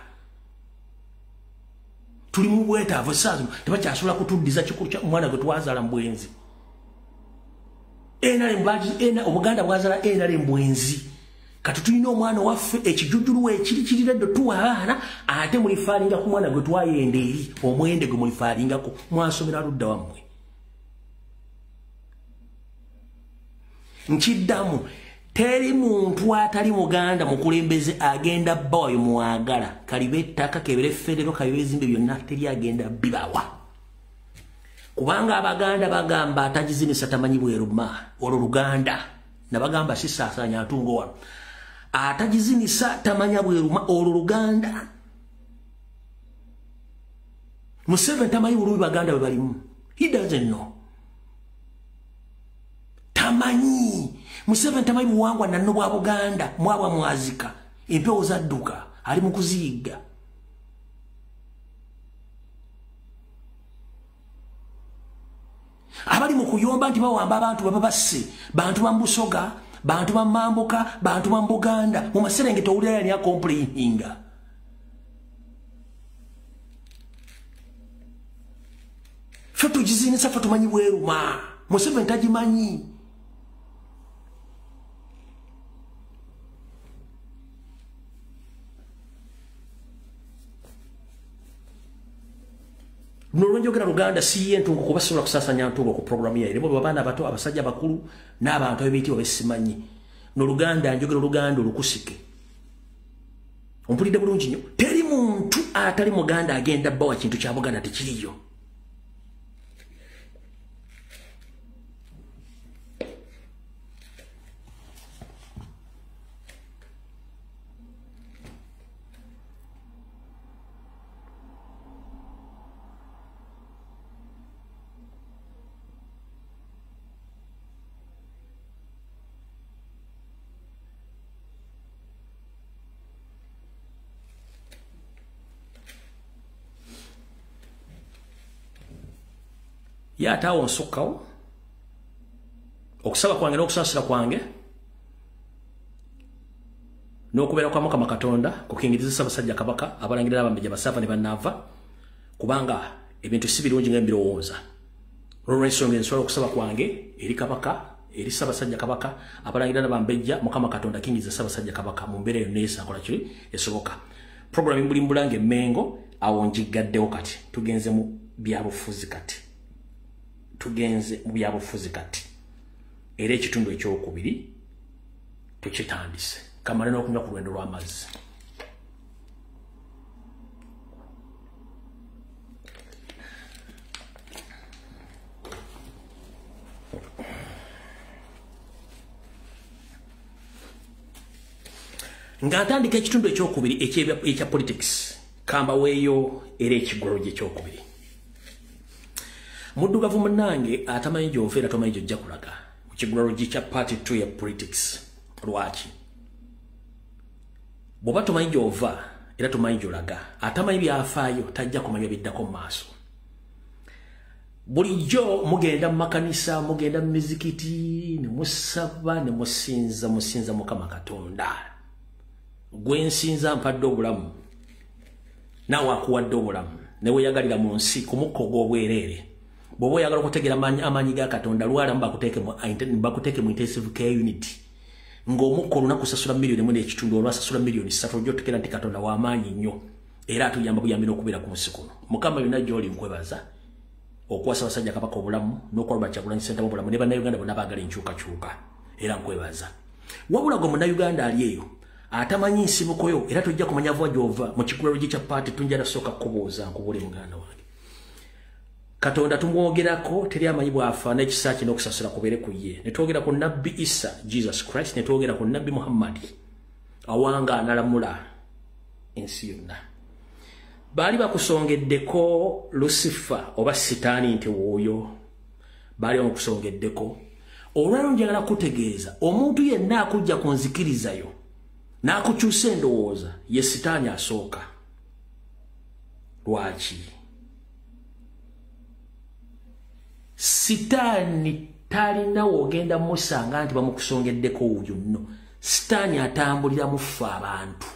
Tuli mu bwetaavu essaawa zino, tebakyasobola kutuddiza kikulu kya omwana gwe twazaala mu bwenzi. Obuganda bwazaala NRM bwenzi. Kati tulina omwana waffe ekijujulu ekiri kiriredde tuwa abaana ate mulifaalinga ku mwana gwe twayenda eri, omwende gwe mulifaalingako. Mwasomera ludda wammwe. Nkiddamu, Teri muntu atali muganda mukulembeze agenda bawa mwagala. Kalibe ettaka kebere federo kalibe ezimbe byonna teri agenda bibawa. Kubanga abaganda bagamba atagizinisa tamanyi bweruma olwo Luganda nabagamba sisaasanya ntungo wano. Atagizinisa tamanya bweruma olwo Luganda. Museveni tamanyi bulumi baganda bwe balimu. He doesn't know. Tamanyi. Museveni tamanyi buwangwa nanno bwa Buganda mwabwa mwazika. Empewo zadduka ali mu kuziyiga. Abali mu kuyomba nti bawamba abantu baba basse, bantu ba Mbusoga, bantu ba Mambuka, bantu ba Buganda. Mu maserengeta owulira yani akomplaininga. Ffe tugizinisa ffe tumanyi bweruma. Museveni tagimanyi. Nolwenjogera Luganda si ye ntungo kuba sobola kusaasanya ntungo ku programu yaire. Bo abaana abato, abasajja abakulu n'abantu ab'ebitiibwa besimanyi. Noluganda njogera Oluganda olukusike. Ompulidde bulungi nnyo. Teri muntu atali Muganda agenda bawa kintu kya Buganda tekiriyo. Yataawo nsukkawo okusaba kwange n'okusaasira kwange n'okubeera kwa Mukama Katonda kukingiriza Ssaabasajja Kabaka abalangira n'abambejja basaava ne bannaava, kubanga ebintu si birungi nga mbirowooza. Olw'ensonga ensobola okusaba kwange eri Kabaka, eri Ssaabasajja Kabaka abalangira n'abambejja, Mukama Katonda akingiriza Ssaabasajja Kabaka mu mbeera yonna esakola kiri esoboka. Programu mbuli mbulange Mengo awo ngigaddewo kati tugenze mu byabufuzi kati. Tugenze mu byabufuzi kati. Era ekitundu ekyokubiri tukitandise. Kamale n'okunywa ku lwendo lw'amazzi. Nga ntandika ekitundu ekyokubiri ekya politics, kambaweeyo era ekigolo ekyokubiri. Muddugavu munnange atamanyi gy'ova era tomanyi gy'ojja kulaga mu kigulalo kya part 2 ya politics. Lwaki? Bw'oba tomanyi gy'ova era tomanyi gy'olaga, atamanyi byafaayo tajja kumanya biddako mu maaso. Bulijjo mugenda mu makanisa, mugenda mu mizikiti, ne musaba ne musinza, musinza Mukama Katonda. Gwe nsinza mpadde obulamu, naawe akuwadde obulamu, ne weeyagalira mu nsi ku mukka ogw'obwereere. Bw'oba oyagala okutegeera amaanyi ga Katonda, lwalamu bakuteeke mu intensive care unit ng'omukka olunaku sasula 1.5 million, olwasasula 3 million, ojja otegeera nti Katonda w'amaanyi nnyo era atuyamba buyambi n'okubeera ku nsi kuno. Mukama yonna gy'oli nkwebaza okuwa Ssaabasajja Kabaka obulamu n'okuwa Kyagulanyi Ssentamu obulamu ne Bannayuganda bonna baagala enkyukakyuka, era nkwebaza. Wabula gwe Munnayuganda ali eyo atamanyi nsibuko yo era tojja kumanya va gy'ova mu kigulalo kya paati tunjala sooka kubuuza nkubuule muganda wange. Katonda tumwogerako teri amanyi bw'afa n'ekisa kye n'okusasula kubeere ku ye. Ne twogera ku Nabbi Isa Jesus Christ, ne twogera ku Nabbi Muhammad awanga analamula ensi yonna. Baali bakusongeddeko Lucifer oba Sitaani nti wuuyo, baali bamukusongeddeko. Olwaleero njagala kutegeeza omuntu yenna akujja ku nzikirizayo n'akukyusa endowooza ye Sitaani asooka. Lwaki? Sitaani talina w'ogenda musanga nti bamukusongeddeko wuuyo nno. Sitaani atambulira mu ffe abantu.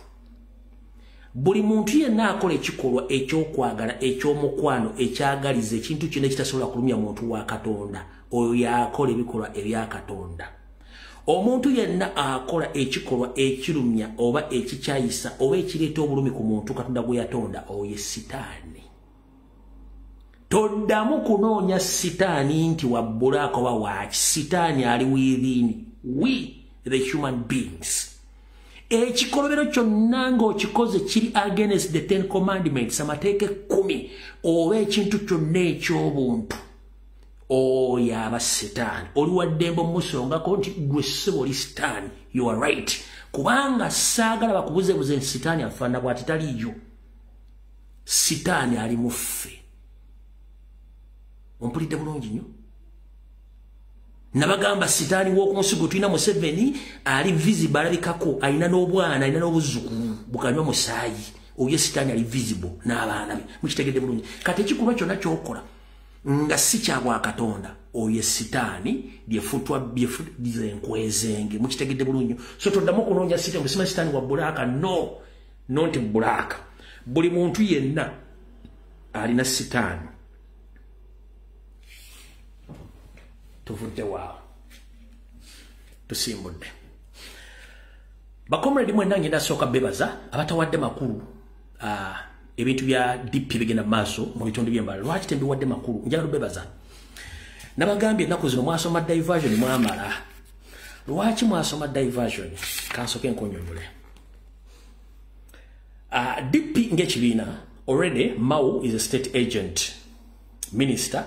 Buli muntu yenna akola ekikolwa ekyokwagala, ekyomukwano, ekyagaliza, ekintu kyonna ekitasobola kulumya muntu wa Katonda, oyo y'akola ebikolwa ebya Katonda. Omuntu yenna akola ekikolwa ekirumya oba ekikyayisa oba ekireeta obulumi ku muntu Katonda gwe yatonda, oyo ye Sitaani. Toddamu kunoonya Sitaani nti wabbulaako oba waaki. Sitaani ali within we, the human beings. Ekikolobero kyonna ng'okikoze kiri against the 10 commandments, amateeka 10, oba ekintu kyonna eky'obuntu, oyo aba sitaani. Oli wa ddembe omusongako nti gwe ssebo oli sitaani, you are right. Kubanga saagala bakubuzebuze sitaani afaanana bw'ati, taliiyo. Sitaani ali mu ffe. Ompulidde bulungi nnyo? Nabagamba sitaani w'oku nsi gwe tulina Museveni ali visible, alabikako, alina n'obwana, alina n'obuzzukulu bukanywa musaayi. Oyo sitaani ali visible n'abaana be. Mukitegedde bulungi. Kati ekikolwa kyonna ky'okola nga si kya bwakatonda, oyo sitaani byefutwa byenkwezenge. Mukitegedde bulungi. So toddamu okunoonya sitaani, musima sitaani wa black, no, not black. Buli muntu yenna alina sitaani. Tuvudde waawo, tusimbudde. Bakomredi mwenna ngenda sooka bebaza abatawadde makulu ebintu bya DP bigenda maaso mu bitundu by'embala. Lwaki tembiwadde makulu? Njagala bebaza. Nabagambye ennaku zino mwasoma diversion mwamala. Lwaki mwasoma diversion? Kansooke nkunyonnyole. DP ng'ekibiina already Mao is a state agent minister.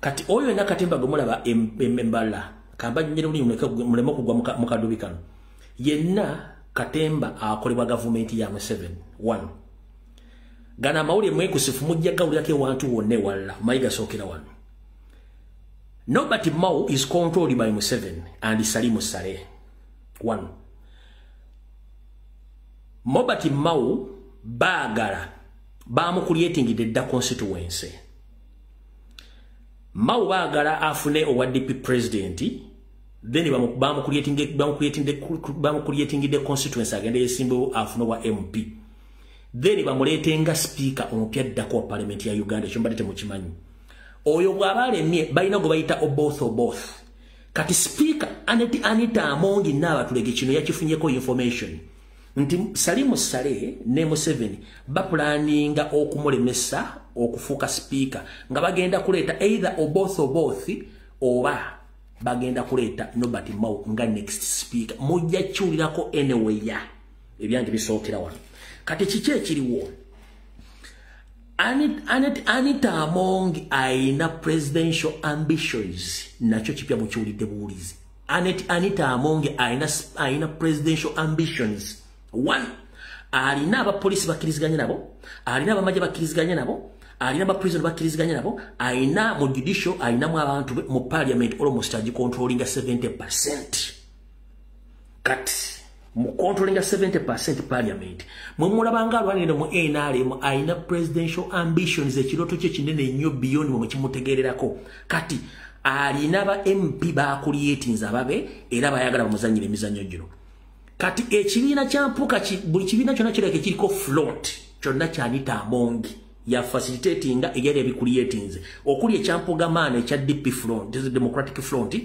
Kati oyo yenna katemba gwe mulaba embala, kamba nnyini muleme okugwa mu kadubi kano. Yenna katemba akolebwa gavumenti ya Museveni. 1. Gana amawulire mwekusifu mujja gawulirako ewantu wonna ewalala, mayiga sookera wano. Norbert Mao is controlled by Museveni and Salim Saleh. 1. Norbert Mao baagala bamucreatingidde dda constituency. Mao baagala afune owa DP president, then bamucreatingidde constituency agende yesimbewo afune owa MP. Then bamuleetenga speaker omupya addako wa parliament ya Uganda, ekyo mbadde temukimanyi. Oyo bw'aba alemye balina gwe bayita Oboth Oboth. Kati speaker Anita Among Nnaabatulege kino yakifunyeko information nti Salim Saleh ne Museveni bapulaninga okumulemesa okufuuka speaker, nga bagenda kuleeta either Oboth Oboth oba bagenda kuleeta Norbert Mao nga next speaker. Mujja kiwulirako anyway, ebyange bisookera wano. Kati kiki ekiriwo? Anita Among ayina presidential ambitions, nakyo kipya mukiwulidde buwulizi. Anita Among ayina presidential ambitions. 1. Alina abapoliisi bakkiriziganya nabo, alina abamagye bakkiriziganya nabo, alina abaprison bakkiriziganya nabo, alina mu judicial, alinamu abantu mu parliament almost agicontrollinga 70%. Kati mu controllinga 70% parliament, mwe mulabanga alwanira mu NRM, alina presidential ambitions, ekirooto kye kinene nnyo beyond mwe kimutegeererako. Kati alina ba MP bakuliyetinze ababe era bayagala bamuzannyire emizannyo gino. Kati ekibiina kya Mpuka, buli kibiina kyonna kireke kiriko front kyonna kya Anita Among ya facilitatinga eyali ebikuliyetinze, okuli ekya Mpugamana ekya DP front, this is Democratic Front,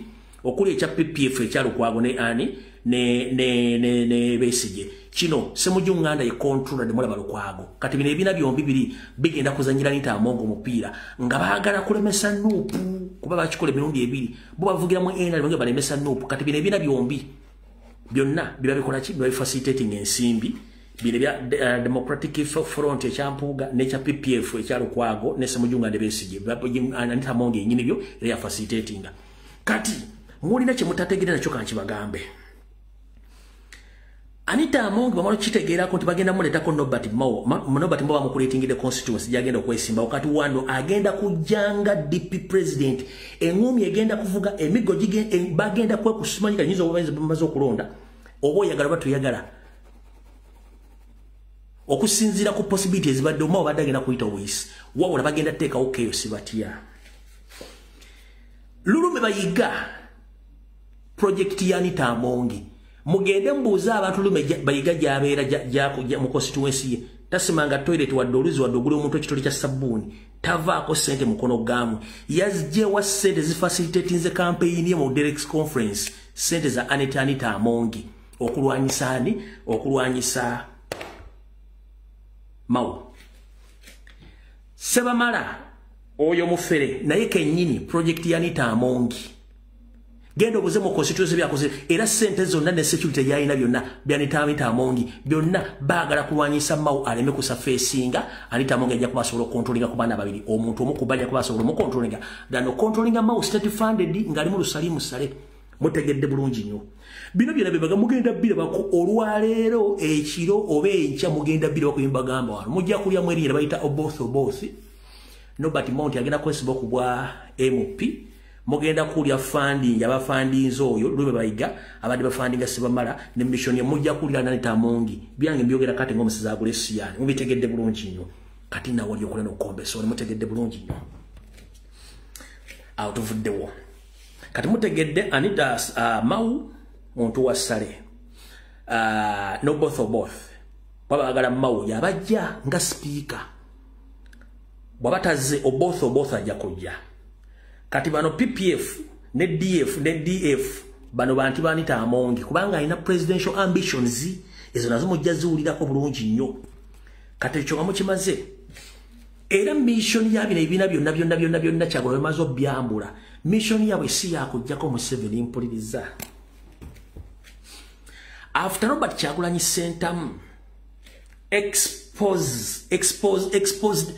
okuli ekya PPF ekya Lukwago ne ani ne Besigye. Kino Ssemujju Nganda ye controller demulaba Lukwago. Kati bino ebibiina byombi biri bigenda kuzannyira Anita Among omupiira nga baagala kulemesa NUP, kuba bakikola emirundi ebiri, bo bavugira mu NRM nga balemesa NUP. Kati bino ebibiina byombi byonna biba bikola ki? Biba facilitating ensimbi. Bino bya Democratic Front ekya Mpuuga n'ekya PPF ekya Lukwago ne Ssemujju Nganda Besigye, Anita Among yennyini byo era ya facilitatinga. Kati mulina kye mutategeera nakyo kankibagambe. Anita Among bamala kitegeerako nti bagenda muleetako Norbert Mao. Norbert Mao bamukuleetingidde constituency gy'agenda okwesimba. Wakati wano agenda kujjanga DP president, eŋŋumi egenda kuvuga emiggo bagenda kwekusumanyika nyinza oba bamaze okulonda, oba oyagala oba toyagala. Okusinziira ku possibilities ezibadde, Mao badde agenda kuyita obuyisi, wabula bagenda kuteekawo chaos batya. Lulume bayiga project ya Anita Among. Mugende mbuuze abantu Lume bayiga gy'abeera mu constituency ye. Tasimanga toilet wadde oluzi wadde ogula omuntu ekitole kya sabbuuni, tavaako ssente mukono gaamwe. Yazggyewa ssente zifacilitatinze campaign ye mu Derex conference, ssente za Anita Among okulwanyisa ani? Okulwanyisa Mao. Sebamala oyo mufere naye kennyini project ya Anita Among. Genda obuze mu constituency byakoze, era sente zonna ne security yalina byonna bya Anita Amongi byonna baagala kulwanyisa Mao aleme kusurfacinga. Anita Amongi ajja kubasobola okucontrollinga ku baana babiri, omuntu omu ku bajja kubasobola omucontrollinga than ocontrollinga Mao state funded ng'ali mu Lusalimu Sale. Mutegedde bulungi nnyo. Bino byonna bye mugenda birabako olwaleero ekiro oba enkya, mugenda birabako mbagamba wano. Mujja kulya mu erinnya bayita Oboth Oboth. Norbert Mount agenda kwesiba ku bwa MP. Mugenda kulya funding abafundinze oyo lube bayiga abadde bafundinga Sebamala ne mission ye mujja kulya Anita Amongi. Byange mbyogera kati ng'omusiza agula esiyani. Mubitegedde bulungi nnyo. Kati nawe oli okola n'okukombe so mutegedde bulungi nnyo. Awo tuvuddewo. Kati mutegedde Anita Mao muntu wa Sale. No both or both. Baba agala Mao yabajja nga speaker. Bw'abataze Oboth Oboth ajja kujja. Kati bano PPF ne DF ne DF bano bantu ba Anita Amongi kubanga alina presidential ambitions ezo nazo mujja ziwulirako bulungi nnyo. Kati ekyo nga mukimaze, era mission ya bino ebibiina byonna byonna byonna byonna Kyagulanyi bamaze obyambula. Mission yaabwe si yakuggyako Museveni, mpuliriza. After Robert Kyagulanyi Ssentamu exposed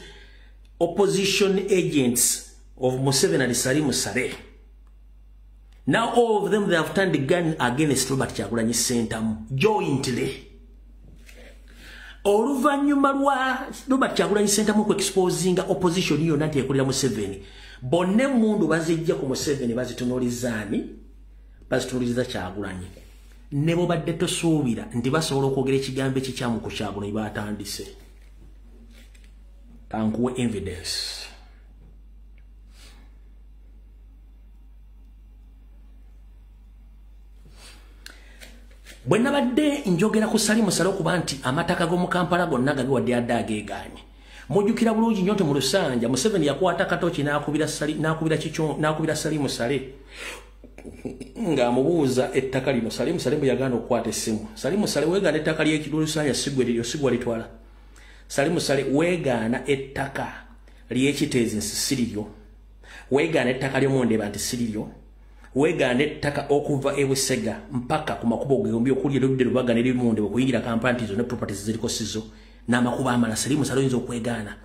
opposition agents of Museveni and Salim Saleh. Now all of them, they have turned the gun against Robert Kyagulanyi Ssentamu jointly. Oluvannyuma lwa Robert Kyagulanyi Ssentamu ku exposing opposition yonna nti ekolera Museveni, bonna emmundu bazijja ku Museveni bazitunuulizaani, bazitunuuliza Kyagulanyi. Ne bobadde tosuubira nti basobola okwogera ekigambo ekikyamu ku Kyagulanyi batandise. Kankuwe evidence. Bwe nabadde njogera ku Salim Saleh okuba nti amataka g'omu Kampala gonna gabiwadde adde ageegaanye. Mujjukira bulungi nnyo nti mu Lusanja Museveni yakwata katoki n'akubira Salim Saleh ng'amubuuza ettaka lino. Salim Saleh bwe yagaana okukwata essimu. Salim Saleh weegaana ettaka ly'Ekilusanja sigwa litwala. Salim Saleh weegaana ettaka ly'Ekiteezi nsi siriryo. Weegaana ettaka ly'Omundeba nti siriryo. Weegaana ettaka okuva e Busega mpaka ku makubo gombi okuli erudde Lubaga ne Limundeba okuyingira Kampala nti zonna properties ziriko sizo n'amakubo amala. Salim Saleh oyinza okwegaana.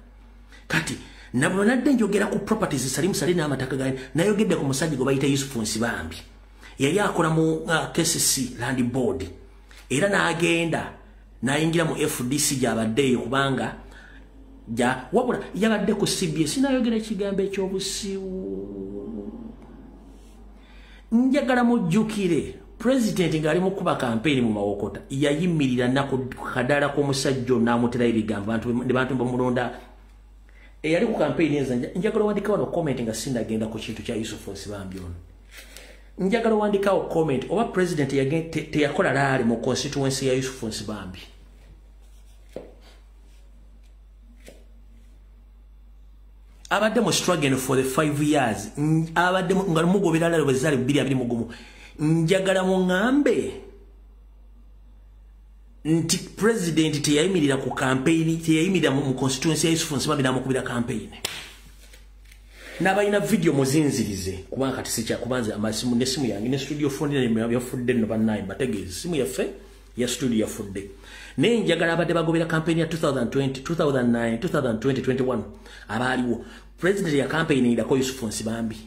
Kati nabonadde njogera ku properties Salim Saleh n'amataka gaali, nayogedde ku musajja gwe bayita Yusufu Nsibambi. Yali akola mu KCC Land Board era n'agenda n'ayingira mu FDC gy'abadde eyo kubanga wabula yabadde ku CBS. Nayogera ekigambo eky'obusiwu. Njagala mujjukire president ng'ali mu kuba campaign mu Mawokota yayimirira nakadaala k'omusajja n'amutera ebigambo ne bantu bamulonda. Eyali ku campaign enza. Njagala wandikawo no comment nga sindagenda ku kintu kya Yusufu Nsibambi ono. Njagala wandikawo comment oba president teyakola rally mu constituency ya Yusufu Nsibambi. Abadde mu struggle for the 5 years. Abadde nga mugobera lalo bwe 2021. Njagala muŋŋambe nti president teyayimirira ku campaign, teyayimirira mu constituency ya Yusufu Nsibambi n'amukubira campaign. N'abalina video muzinzirize kubanga kati sikya kubanza amasimu n'essimu yange ne studio phone yafudde nno bannaye mbategeeze simu yaffe ya studio yafudde. Naye njagala abadde bagobera campaign ya 2020, 2009, 2020, 21 abaaliwo. President ya campaign irako Yusufu Nsibambi.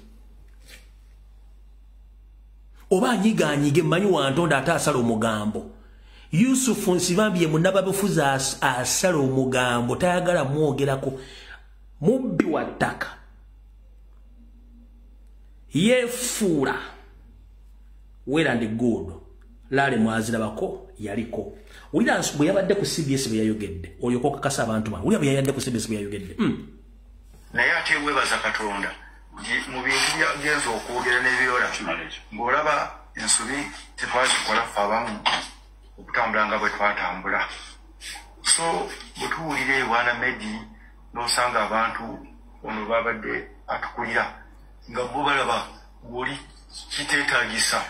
Oba anyiga mmanyi wantonda ate asala omugambo. Yusufu Nsibambi ye munnababufuzi asala omugambo, tayagala mwogerako. Mubbi wa ttaka. Yeefuula well and good. Lale mwazirabako yaliko. Wulira bwe yabadde ku CBS bwe yayogedde, olyoka okakasa abantu bano. Wulira bwe yabadde ku CBS bwe yayogedde. Naye ate weebaza Katonda mu bintu byenza okwogera n'ebyola ng'olaba ensobi tetwazikola ffe abamu okutambula nga bwe twatambula. So bwe tuwulira ewaana Medi n'osanga abantu ono babadde atukulira nga bo balaba gw'oli kiteetaagisa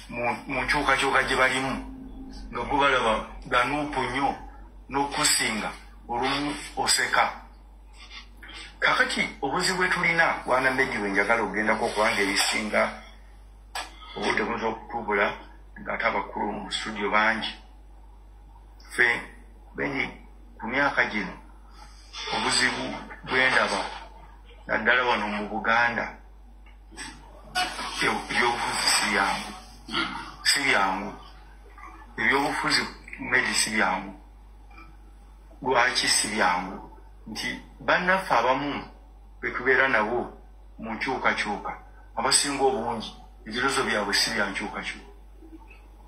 mu nkyukakyuka gye balimu nga bo balaba ganuupu nnyo n'okusinga olumu oseka. Kakati obuzibu bwe tulina bwana Medi we njagala okugendako kubanga ebisinga Obudde buyinza okutubula ng'ate abakulu mu studio bangi. Ffe Beni ku myaka gino obuzibu bwendaba naddala wano mu Buganda ebyobufuzi si byangu, si byangu. Ebyobufuzi medi si byangu. Lwaki si byangu? Nti bannaffe abamu betubeera nabo mu nkyukakyuka abasinga obungi ebirowoozo byabwe si bya nkyukakyuka,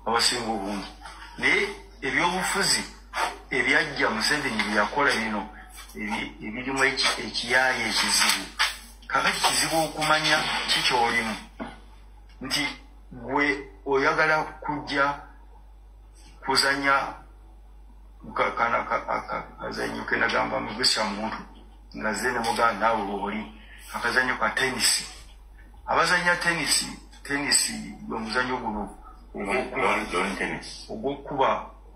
abasinga obungi. Naye ebyobufuzi ebyajja Museveni bye yakola bino ebirimu ekiyaaye ekizibu. Kakati kizibu okumanya ki ky'olimu, nti gwe oyagala kujja kuzanya akazannyo ke nagamba mugusya muntu nga ze ne muganda naawe oli akazannyo ka tenisi. Abazannya tenisi, tenisi gwe muzannyo guno ogw'okuba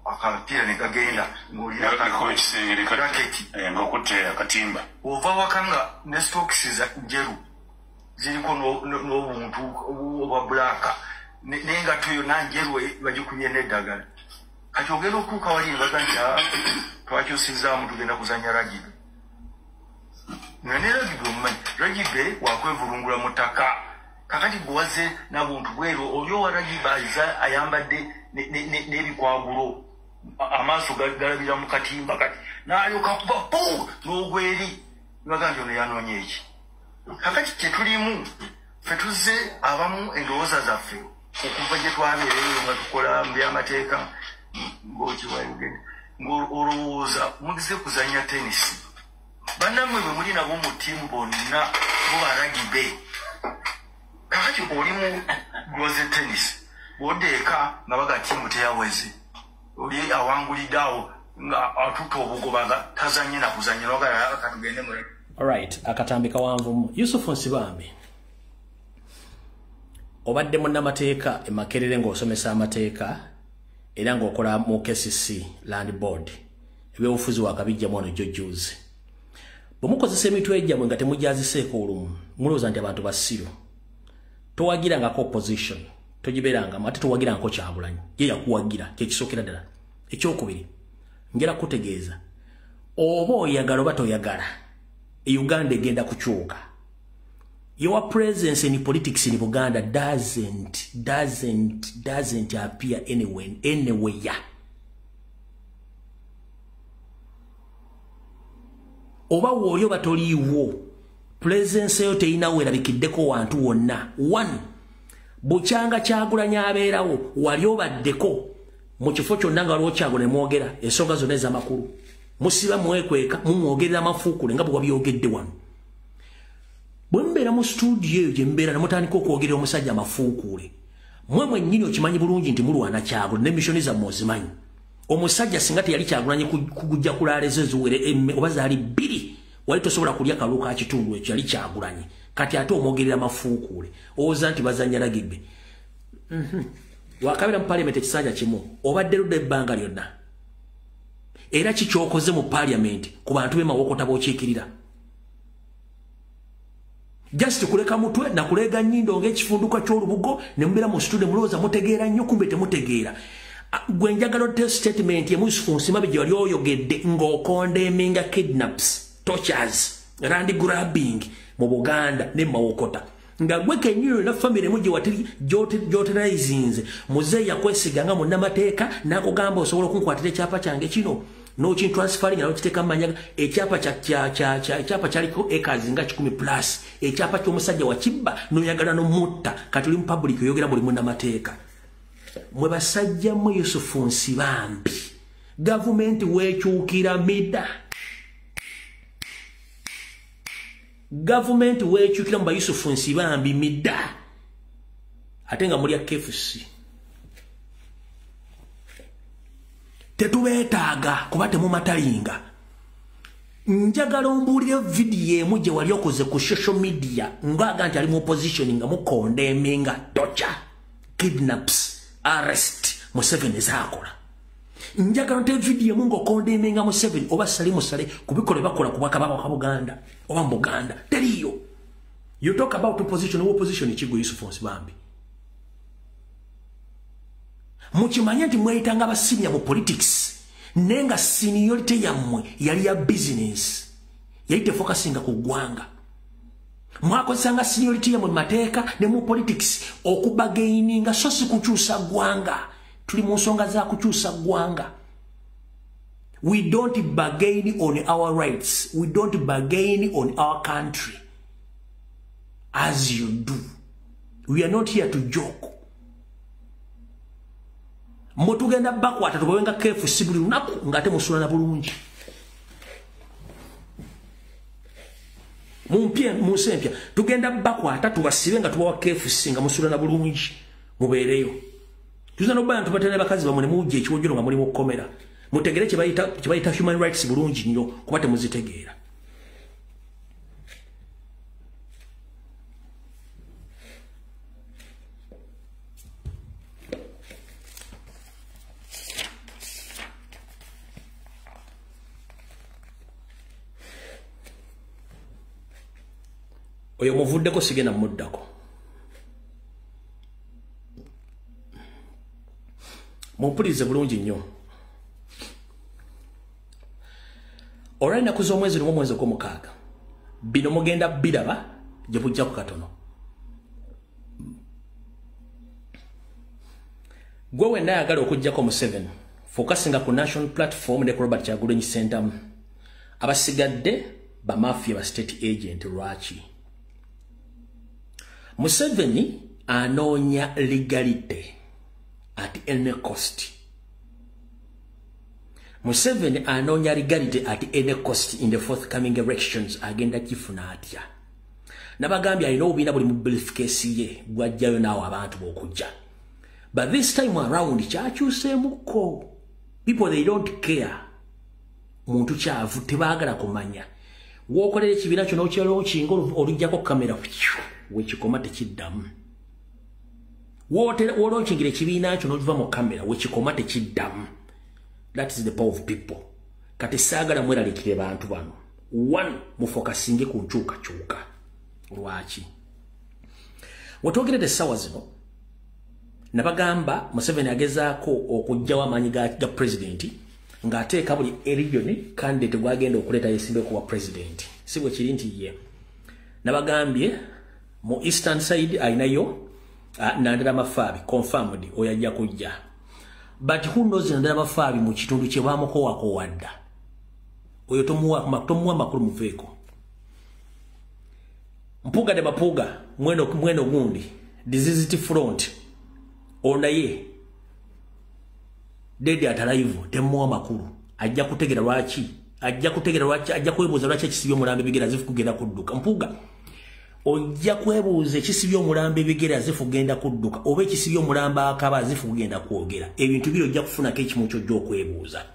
akapiira ne kagenda ng'olina raketi ng'okutte akatimba. Ova waka nga ne sitokisi njeru ziriko n'obuntu obwa bulaaka n'engatto yonna njeru bagikubye n'eddagala. Kati ogenda okutuuka wali ne baga nti twakyusizaamu tugenda kuzannya ragibe. Nga ne ragibe omumanyi, ragibe wakwevulungula mu ttaka. Kakati gwe wazze n'abuntu bweru, oli owa ragibe ayambadde n'ebikwagulo, amaaso galabira mu katimba kati n'alyoka kuba pu n'ogweri. Ne baga nti ono yanoonya eki. Kakati kye tulimu ffe tuzze abamu endowooza zaffe okuva gye twabeereyo nga tukola mu by'amateeka ng'okiwayogedde ng'olowooza mugize kuzannya tenisi. Bannammwe bwe muli nabo mu ttiimu bonna bo baragibe. Kakati oli mu lwoze tenisi bw'odda eka nga baga ttiimu teyaweze, oli awangulidde awo nga atutta obugoba nga tazannye na kuzannya n'ogala katugende mu. Alright, akatambi kawanvu. Yusufu Nsibambi, obadde munnamateeka e Makerere ng'osomesa amateeka era ng'okola mu KCC Land Board. Ebyobufuzi wakabijjamu wano jjo juzi. Bwe mukozesa emitwe gyammwe nga temugyaziseeko olumu, mulowooza nti abantu basiru. Towagirangako opposition, togibeerangamu, ate towagirangako Kyagulanyi. Ye yakuwagira, kye kisookera ddala. Ekyokubiri, njagala kutegeeza, oba oyagala oba toyagala, Uganda egenda kukyuka. Your presence in politics in Buganda doesn't appear anywhere. Oba wooli oba toliiwo, presence yo terinawo erabikiddeko wantu wonna. One, bukyanga Kyagulanyi abeerawo, wali obaddeko mu kifo kyonna nga waliwo Kyagulanyi mwogera ensonga zonna ez'amakulu. Musiba mwekweka, mumwogerera amafuukule nga bwe wabyogedde wano. Bwe mbeera mu studio eyo gye mbeera ne mutandika okwogerera omusajja amafuukuule, mmwe mwennyini okimanyi bulungi nti mulwana Kyagulanyi ne missioni zammwe ozimanyi. Omusajja singa teyali Kyagulanyi kugujja kulaalezo eziwere oba zaali bbiri, wali tosobola kulya kalulu ka kitundu ekyo yali Kyagulanyi. Kati ate omwogerera amafuukuule, owooza nti bazannya ragibe. Wakabeera mu paalamenti ekisanja kimu, obadde ludda ebbanga lyonna. Era ki ky'okoze mu paalamenti ku bantu b'e Mawokota b'okiikirira? Just kuleka mutwe na kulega nnyindo ng'ekifunduka ky'olubugo ne mubeera mu studio mulowooza mutegeera nnyo, kumbe temutegeera. Gwe njagala otte statement emu Yusufu Nsibambi gye wali oyogedde ng'okondeminga kidnaps, tortures, land grabbing mu Buganda ne Mawokota. Nga gwe kennyini na famire emu gy'oterorizinze, muzeeyi yakwesiga nga munnamateeka n'akugamba osobola okunkwatira ekyapa kyange kino n'okintransferinga n'okiteeka mu mannya. Ekyapa kyaliko acres nga 100 plus, ekyapa ky'omusajja wakibba n'oyagala n'omutta. Kati oli mu public oyogera buli munnamateeka. Mwe basajja mmwe Yusufu Nsibambi, gavumenti weekyukira mida. Gavumenti weekyukira mu ba Yusufu Nsibambi mida. Ate nga mulya KFC. Tetubeetaaga kuba temumatalinga. Njagala ombuulire vidiyo emu gye wali okoze ku social media ng'aga nti ali mu opposition nga mukondeminga torture, kidnaps, arrest Museveni zaakola. Njagala nte vidiyo emu ng'okondeminga Museveni oba Salim Saleh ku bikolwa bakola ku bwakabaka bwa Buganda oba mu Buganda. Teriiyo. You talk about opposition, opposition kigwe Yusufu Nsibambi. Mukimanye nti mweyitanga abasinya mu politics, nenga seniority yammwe yali ya business, yali tefokasinga ku ggwanga. Mwakozesanga seniority yammwe mu mateeka ne mu politics okubagaininga, so si kukyusa ggwanga. Tuli mu nsonga za kukyusa ggwanga. We don't bargain on our rights. We don't bargain on our country as you do. We are not here to joke. Mutugenda bakwata tubawenga KFC buli lunaku ngate musula na bulungi. Mumpye musempya tugenda bakwata tubasibe nga tubawa KFC nga musula na bulungi mubeereyo. Tuza no bantu batene bakazi bamwe muje ekiwojolo nga muli mu komera. Mutegere kibayita human rights bulungi nnyo kuba temuzitegeera. Oyo muvuddeko sigenda muddako. Mumpulirize bulungi nnyo. Olw'ennaku z'omwezi lumu omwezi ogw'omukaaga, bino mugenda biraba gye bujja ku katono. Gwe wenna ayagala okuggyako Museveni, fokasinga ku national platform ne ku Robert Kyagulanyi Ssentamu. Abasigadde bamafia ba state agent. Lwaki? Museveni anoonya legality at any cost. Museveni anoonya legality at any cost in the forthcoming elections. Agenda kifuna atya? Nabagambye alina obubiina buli mu briefcase ye gwajjayo naawe abantu b'okujja. But this time around kyakyuseemukko. People, they don't care. Muntu kyavu tebaagala kumanya. W'okolera ekibiina kyo n'okyalonkinga oluggyako kamera wekikoma tekiddamu. W'olonkingira ekibiina kyo n'okiva mu kamera wekikoma tekiddamu. That is the power of people. Kati saagala mweraliikirire bantu bano. One, mufokasinge ku nkyukakyuka. Lwaki? Wetwogeredde essaawa zino, nabagamba Museveni agezaako okuggyawo amaanyi ga pulezidenti ng'ateeka buli region candidate gw'agenda okuleeta yesimbe kuwa pulezidenti. Si bwe kiri nti ye. Nabagambye mu eastern side alinayo Nandala Mafaabi, confirmed, oyo ajja kujja. But who knows Nandala Mafaabi mu kitundu kye bamukoowakoowa dda. Oyo tomuwa makulu muveeko. Mpuga de Mapuga, mweno gundi, diseased front, onaye, dead at arrival, temuwa makulu. Ajja kutegera lwaki, ajja kwebuuza lwaki ekisibye omulambo ebigere azifu kugenda kudduka. Mpuga, ojja kwebuuza ekisibye omulambo ebigere azifu kugenda kudduka, oba ekisibye omulambo akaba azifu kugenda kwogera. Ebintu biri ojja kufunako ekimu ky'ojja okwebuuza.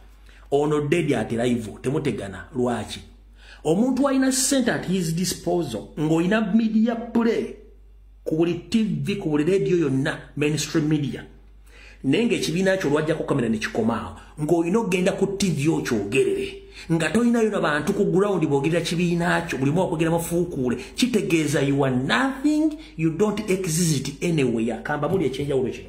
Ono dead at arrival, temutegana lwaki. Omuntu alina ssente at his disposal, ng'olina media play ku buli TV, ku buli radio yonna, mainstream media. Naye ng'ekibiina kyo olwajjako kamera ne kikomaawo, ng'olina okugenda ku TV okyogerere, nga tolinayo na bantu ku ground boogerera kibiina kyo, buli omu akwogera mafuukuule, kitegeeza you are nothing, you don't exist anywhere. Kamba buli ekyenjawulo kino.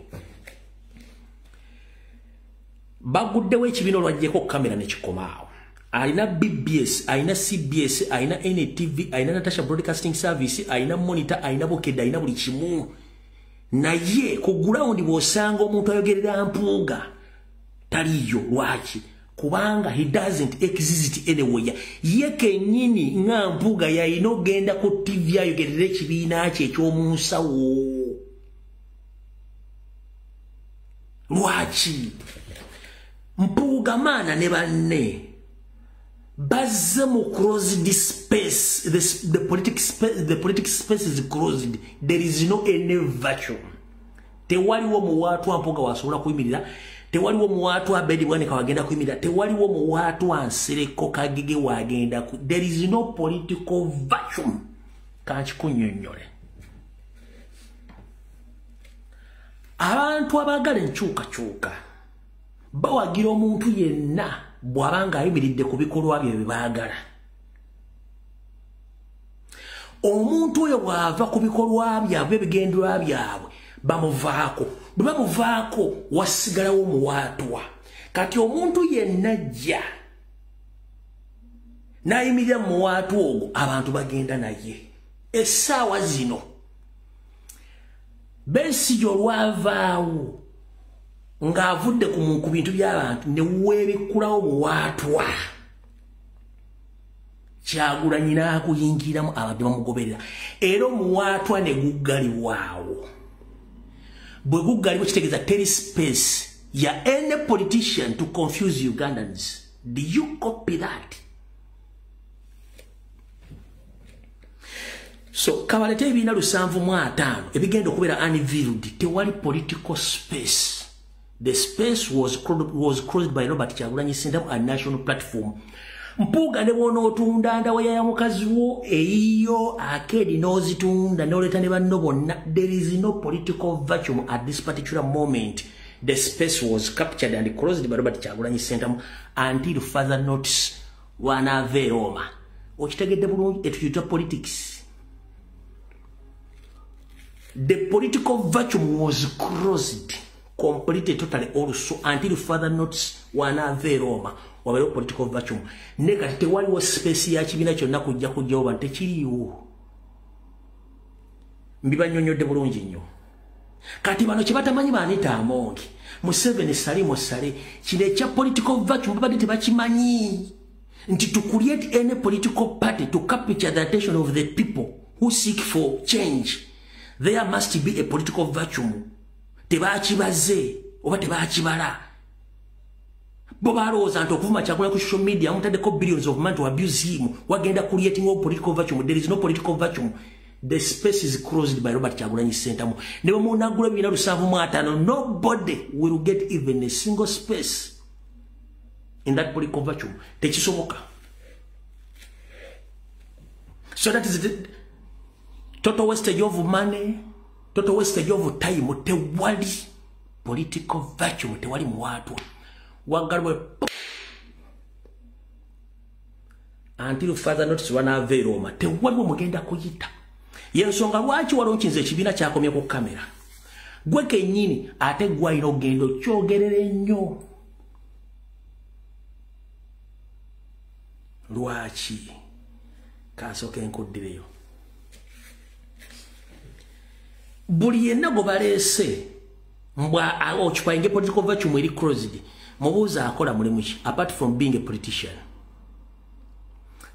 Baguddewo ekibiina olwajjeko kamera ne kikomaawo. Alina BBS, alina CBS, alina NTV, alina Natasha Broadcasting Service, alina Monitor, alina Bukedde, alina buli kimu. Naye ku ground bw'osanga omuntu ayogerera Mpuuga taliyo. Lwaki? Kubanga he doesn't exist anywhere. Ye kennyini nga Mpuuga yalina okugenda ku TV ayogerera ekibiina kye eky'omunsawo. Lwaki? Mpuuga maana ne banne bazze mu closed space. The politic space is closed. There is no any vacuum. Tewaliwo muwaatwa Mpuuga wasobola kuyimirira, tewaliwo muwaatwa Abedi Bwanika wagenda kuyimirira, tewaliwo muwaatwa Nsereko Kagege wagenda. There is no political vacuum. Kankikunnyonnyole. Abantu abaagala enkyukakyuka bawagira omuntu yenna bw'abanga ayimiridde ku bikolwa bye bye baagala. Omuntu oyo bw'ava ku bikolwa byabwe ebigendererwa byabwe bamuvaako. Bwe babuvaako wasigalawo omuwaatwa. Kati omuntu yenna ajja n'ayimirira mu muwaatwa ogwo, abantu bagenda naye. Essaawa zino Besigye olwavaawo ng'avudde ku bintu by'abantu ne weebikkulawo muwaatwa, Kyagulanyi n'akuyingiramu, abantu bamugoberera, era omuwaatwa ne guggalibwawo. Bwe guggalibwa kitegeeza teri space ya any politician to confuse Ugandans. Do you copy that? So kabalete ebibiina 75 ebigenda okubeera unveiled, tewali political space. The space was closed by Robert Kyagulanyi Ssentamu and National Platform. Mpuuga ne bw'onootunda ndawa ya mukazi wo eyiyo akedi n'ozitunda n'oleeta ne banno bonna, there is no political vacuum at this particular moment. The space was captured and closed by Robert Kyagulanyi Ssentamu until further notice. Wanaava e Roma. Okitegedde bulungi? Ekyo politics. The political vacuum was closed completely, totally also until further notice. Wanaava e Roma wabeerewo political vacuum. Ne kati tewaliwo space ya kibiina kyonna kujja kujjawo bantu, tekiriiwo. Mbibanyonyodde bulungi nnyo. Kati bano kye batamanyi ba Anita Among, Museveni, Salim Saleh, kino ekya political vacuum babadde tebakimanyi nti to create any political party to capture the attention of the people who seek for change, there must be a political vacuum. Tebakibaze oba tebakibala. Bo balowooza nti okuvuma Kyagulanyi ku social media, mutaddeko billions of money to abuse him, wagenda creating a political vacuum. There is no political vacuum. The space is closed by Robert Kyagulanyi Ssentamu. Ne bwe munaggula ebibiina 75, nobody will get even a single space in that political vacuum. Tekisoboka. So that is the total wastage of money, total wastage of time. Tewali political vacuum, tewali muwaatwa. Waggalwe until further notice wanaava e Roma. Tewaliwo mugenda kuyita. Yensonga lwaki walonkinze ekibiina kyakomye ku kamera. Gwe kennyini ate gwalina okugenda okyogerera ennyo. Lwaki? Kansooke nkuddireyo. Buli yenna gwe baleese mbwa occupying political vacuum eri closed, mubuuza akola mulimu ki apart from being a politician?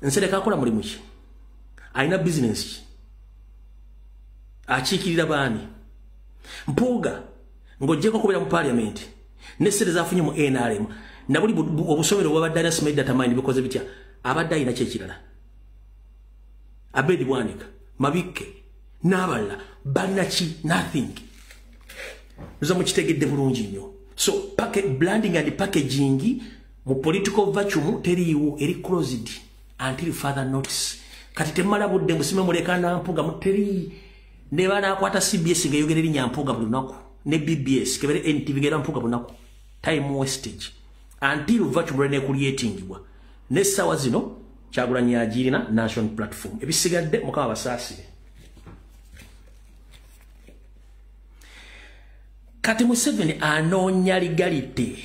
Nsereko akola mulimu ki? Alina business ki? Akiikirira baani? Mpuuga ng'oggyeko okubeera mu parliament ne ssente z'afunye mu NRM na buli obusomero bwabadde alina, simanyi data mine bikoze bitya, abadde alina ki ekirala? Abedi Bwanika, Mabikke n'abalala balina ki? Nothing. Nza mukitegedde bulungi nnyo. So branding and packaging mu political vacuum teriiwo, eri closed until further notice. Kati temala budde musime mulekana Mpuuga muteri ne banakwata CBS ng'eyogera erinnya Mpuuga buli lunaku, ne BBS kebere NTV ng'era Mpuuga buli lunaku. Time wastage until vacuum lwe creatingibwa. N'essaawa zino Kyagulanyi agirina, National Platform. Ebisigadde Mukama basaasire. Kati Museveni anoonya legality,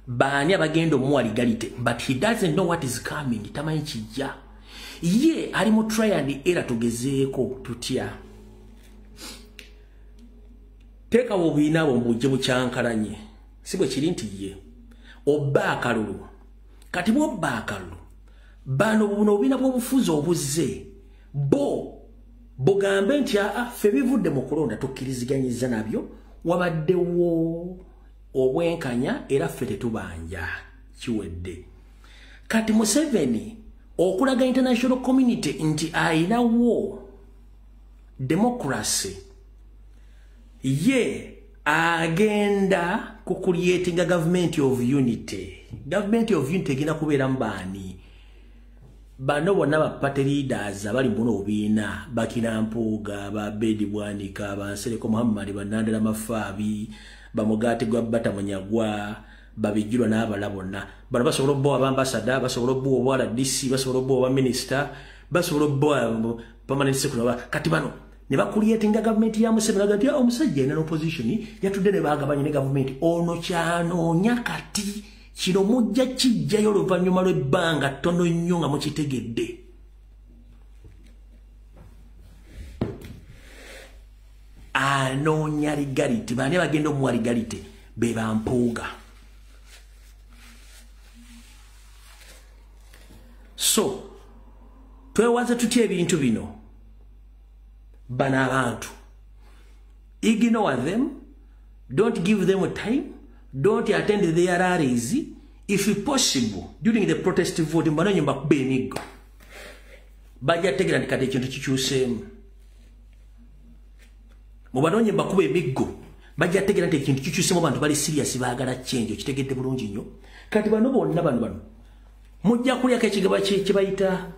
baani abagenda omuwa legality, but he doesn't know what is coming. Tamanyi kijja. Ye ali mu try and error. Tugezeeko tutya? Teekawo obubiina bwo mbujje bukyankalanye, si bwe kiri nti ye obba akalulu? Kati bw'obba akalulu, bano buno obubiina bw'obufuzi obuzze bo bugambe nti aa, ffe bivudde mu kulonda tukkiriziganyiza nabyo, wabaddewo obwenkanya era ffe tetubanja, kiwedde. Kati Museveni okulaga international community nti ayinawo democracy, ye agenda ku creating a government of unity. Government of unity egenda kubeeramu baani? Bano bonna ba party leaders abali muno obubiina, bakina Mpuuga, ba Bedi Bwanika, ba Nsereko Muhammad, banandala Mafaabi, bamugaati gwa Bata Munyagwa, babijjulwa n'abalala bonna. Bano basobola obbowa abambasada, basobola obbowa obwa RDC, basobola obbowa obwa minisita, basobola obbowa permanent secretary. Kati bano Ne bakuliyetinga gavumenti ya Museveni aga nti omusajja alina opposition yatudde ne bagabanye ne gavumenti. Ono kyanoonya kati kino mujja kijjayo oluvannyuma lw'ebbanga ttono nnyo nga mukitegedde. Anoonya legality. Bani bagenda omuwa legality? Be bampuuga. So twewaze tutya ebintu bino? Bano abantu, ignore them, don't give them time, don't attend their rallies. If possible during the protest vote, mbanonye mbakube emiggo, bajja tegeera nti kati ekintu kikyuseemu. Mubanonye mbakube emiggo, bajja tegeera nti ekintu kikyuseemu. Abantu bali serious, baagala change. Okitegedde bulungi nnyo. Kati bano bonna bano mujja kulyako ekigaba kye bayita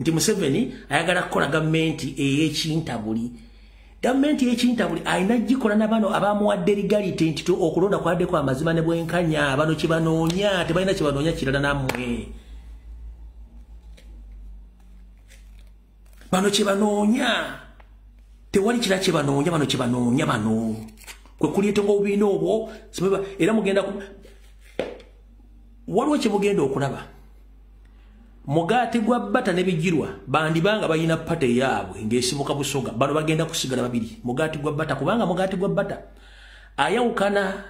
nti Museveni ayagala kukola gavumenti ey'ekintabuli. Gavumenti ey'ekintabuli alina gikola na bano abamuwadde legality nti okulonda kwaddeko amazima ne bwenkanya. Bano kye banoonya tebalina kye banoonya kirala nammwe. Bano kye banoonya tewali kirala kye banoonya. Bano kye banoonya bano kwe kulietonga obubiina obwo. Era mugenda waliwo kye mugenda okulaba. Mugaati gwa bata ne bijirwa bandibanga balina pate yaabwe ng'esimuka Busoga. Bano bagenda kusigala babiri. Mugaati gwa bata, kubanga mugaati gwa bata ayawukana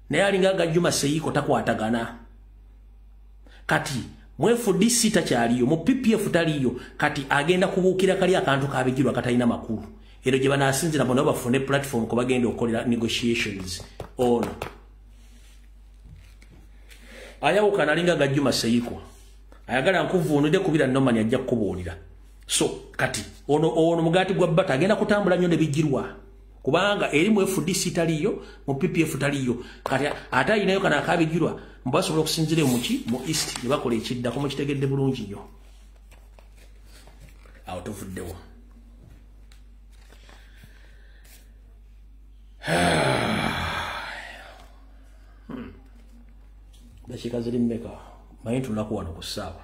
naye alinga Gajjuma Seyiko takwatagana. Kati mu FDC takyaliyo, mu PPF taliyo, kati agenda kubuukira kali akantu kabijirwa katalina makulu. Ero gye banaasinzira bonna bafune platform kwe bagenda okukolera negotiations. Ono ayawukana alinga Gajjuma Seyiko, ayagala nkuvuunudde kubira Norman ajja kukubuulira. So kati ono mugaati gwa bata agenda kutambula nnyo ne bijirwa, kubanga eri mu FDC taliyo, mu PPF taliyo. Kati ate ayinayo kano akabijirwa mbasobola okusinzira muki mu East ne bakola ekiddako. Mukitegedde bulungi nnyo. Awo tuvuddewo. Dakiika ziri mmeka? Manyi tunaku wano ku ssaawa.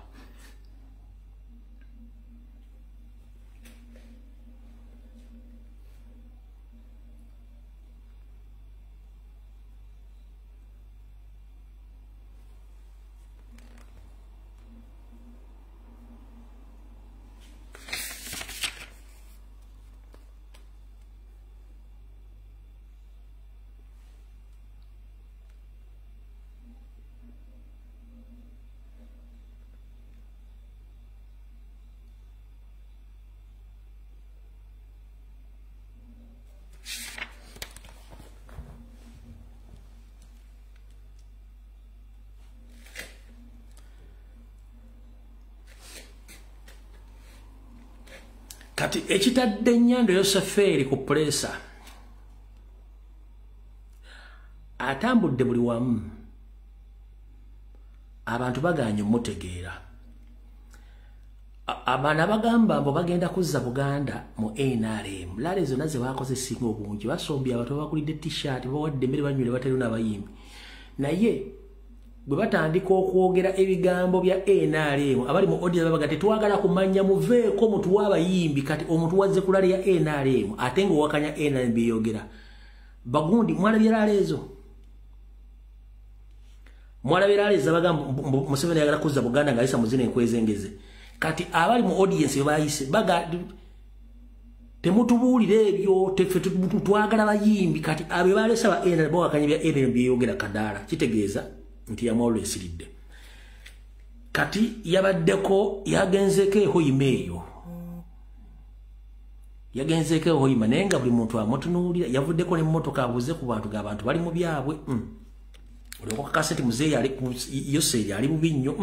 Kati ekitadde Nnyando Yosefeeri ku puleesa, atambudde buli wamu, abantu bagaanye omutegeera. Abaana bagamba mbu bagenda kuzza Buganda mu NRM. Rally zonna ze bakoze singa obungi, basombye abantu, babakulidde t-shirt, babawadde emmere banywere, bataliyo n'abayimbi. Naye bwe batandika okwogera ebigambo bya NRM, abali mu audience babaga tetwagala kumanya, muveeko mutuwa abayimbi. Kati omuntu wazze ku rally ya NRM ate ng'owakanya NRM byeyogera. Bagundi mwalabye rally ezo? Mwalabye rally ezabagamba Museveni ayagala kuzza Buganda ng'ayisa mu zino enkwezengeze? Kati abali mu audience be bayise baga temutubuulira ebyo, teffe twagala bayimbi. Kati abe balesa ba NRM bawakanya bya NRM byeyogera kadaala, kitegeeza nti yamwolesiridde. Kati yabaddeko yagenzeko ehoyima eyo, yagenzeeko ehoyima, naye nga buli muntu amutunuulira. Yavuddeko n'emmotoka abuuze ku bantu g'abantu bali mu byabwe. Olyoka kakasa nti muzeeyi Yoseeri ali bubi nnyo.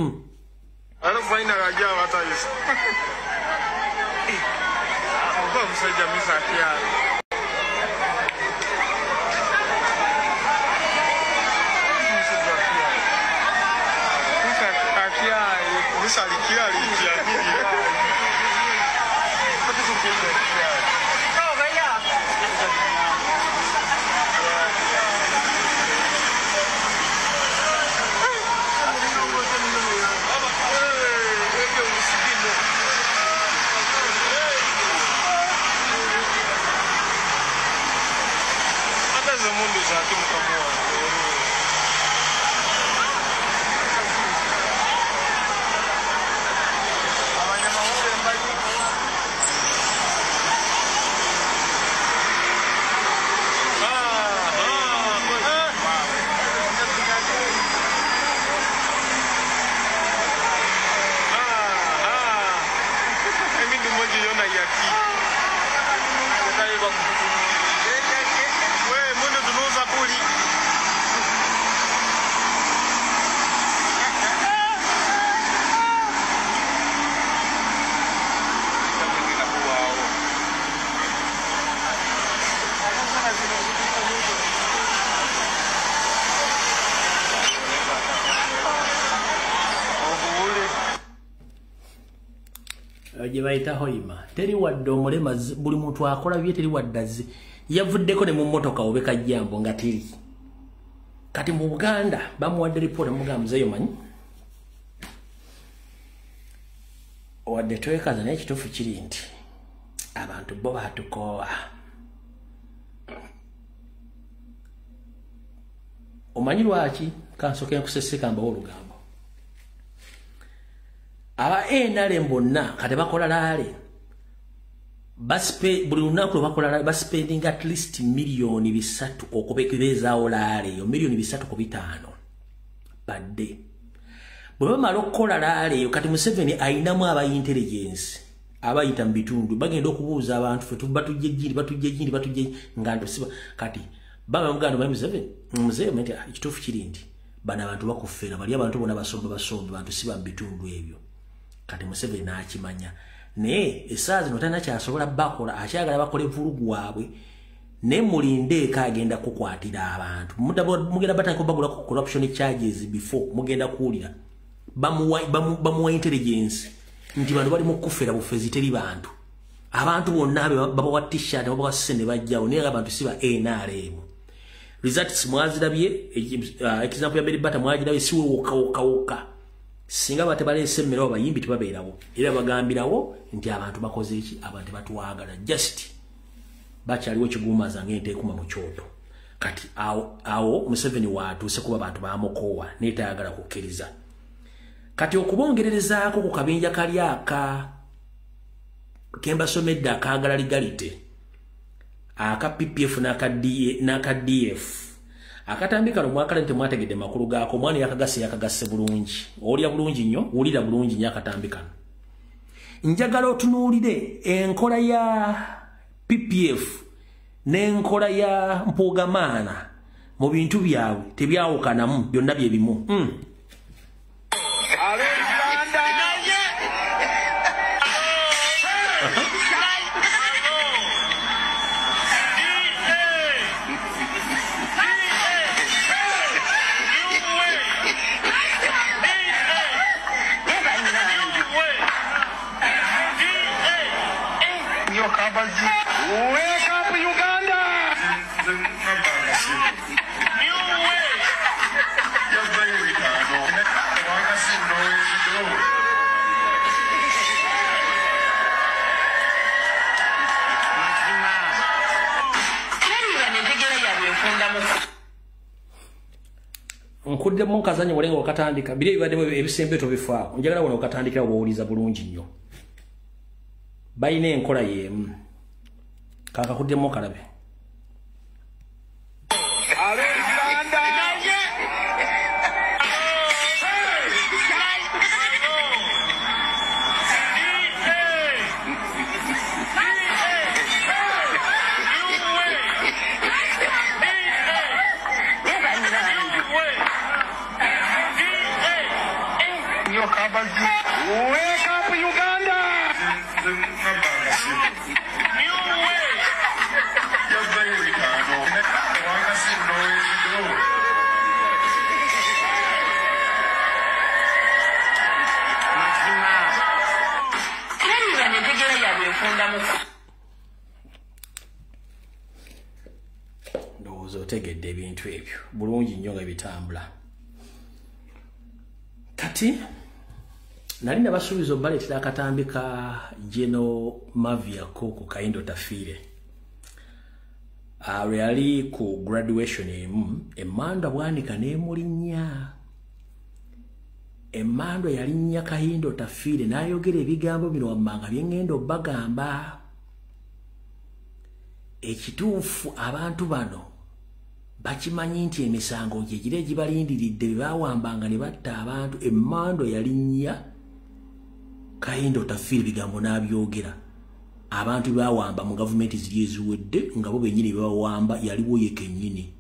Gye bayita Hoima teri wadde omulema, buli muntu akola bye, teri wadde azze yavuddeko ne mu mmotoka obe kajjambo nga teri. Kati mu Buganda bamuwadde ripoota, mugamba muzeeyo manyi wadde twekaza, naye ekituufu kiri nti abantu bo baatukoowa. Omanyi lwaki? Kansooke nkuseseka mbawo olugambo. Aba NRM bonna kati bakola laale, buli lunaku lwe bakola laale baspending at least 3 million okubeezaawo laale eyo, 3 ku 5 million badde. Bwe bamala okukola laale eyo, kati Museveni ayinamu aba intelligence abayita mu bitundu, bagenda okubuuza abantu, fe batujja ejjindi, batujja ejjindi, batujja nga ntusiba. Kati baba muganda manyi Museveni, muzeeyo nti ekituufu kiri nti bano abantu bakufeera, bali abantu bonna basomba basomba, bantu siba mu bitundu ebyo. Kati Museveni n'akimanya, naye essaawa zino talina kyasobola bakola, akyagala bakole vulugu waabwe, naye mulindeeko agenda kukwatira abantu. Mugenda batandika bagula ku corruption charges before mugenda kuwulira bamuwa intelligence nti bano bali mu kufera bufezi, teri bantu. Abantu bonna babawa T-shirt, babawa ssente, bajjawo, naye abantu si ba NRM. Results mwazirabye, example ya Beribata mwagirabye, siwe wokka wokka wokka. Singa batebaleese emmere abayimbi tebabeerawo, era bagambirawo nti abantu bakoze eki, abantu tebatwagala, just bakyaliwo ekigumaza ng'ente ekuma mu kyoto. Kati awo, awo Museveni waatuuse kuba bantu bamukoowa, naye tayagala kukkiriza. Kati okubongererezaako ku kabinja kali aka kembasomedde akaagala legality aka PPF n'aka DF, akatambi kano mwakala nti mwategedde makulu gaako. Omwana yakagase yakagase bulungi, owulira bulungi nnyo, wulira bulungi nnyo akatambi kano. Njagala otunuulire enkola ya PPF n'enkola ya Mpuugamaana mu bintu byabwe, tebyawukanamu, byonna bye bimu. Wake up, Uganda! Nkuddemu nkazanye mulengo wakatandika biri ebibaddemu ebisembe tobifaako, njagala wano okatandikira wowuliza bulungi nnyo. Balina enkola y'emu, kakakuddemu kalabe. Wake up, Uganda! Ndowooza otegedde ebintu ebyo bulungi nnyo nga bitambula. Kati nali nabasuubiza obbaleetera akatambi ka Geno Mavia Koko Kahindo Tafiire lwe yali ku graduation emu, emmandwa Bwanika n'emulinnya. Emmandwa yalinnya Kahindo Tafiire n'ayogera ebigambo bino wammanga bye ŋŋenda obbagamba. Ekituufu abantu bano bakimanyi nti emisango gye gira egibalindiridde bye baawambanga ne batta abantu. Emmandwa yalinnya Kahindo Tafiire, bigambo n'abyogera. Abantu bawamba mu gavumenti ziri eziwedde nga bo bennyini bawamba, yaliwo ye kennyini.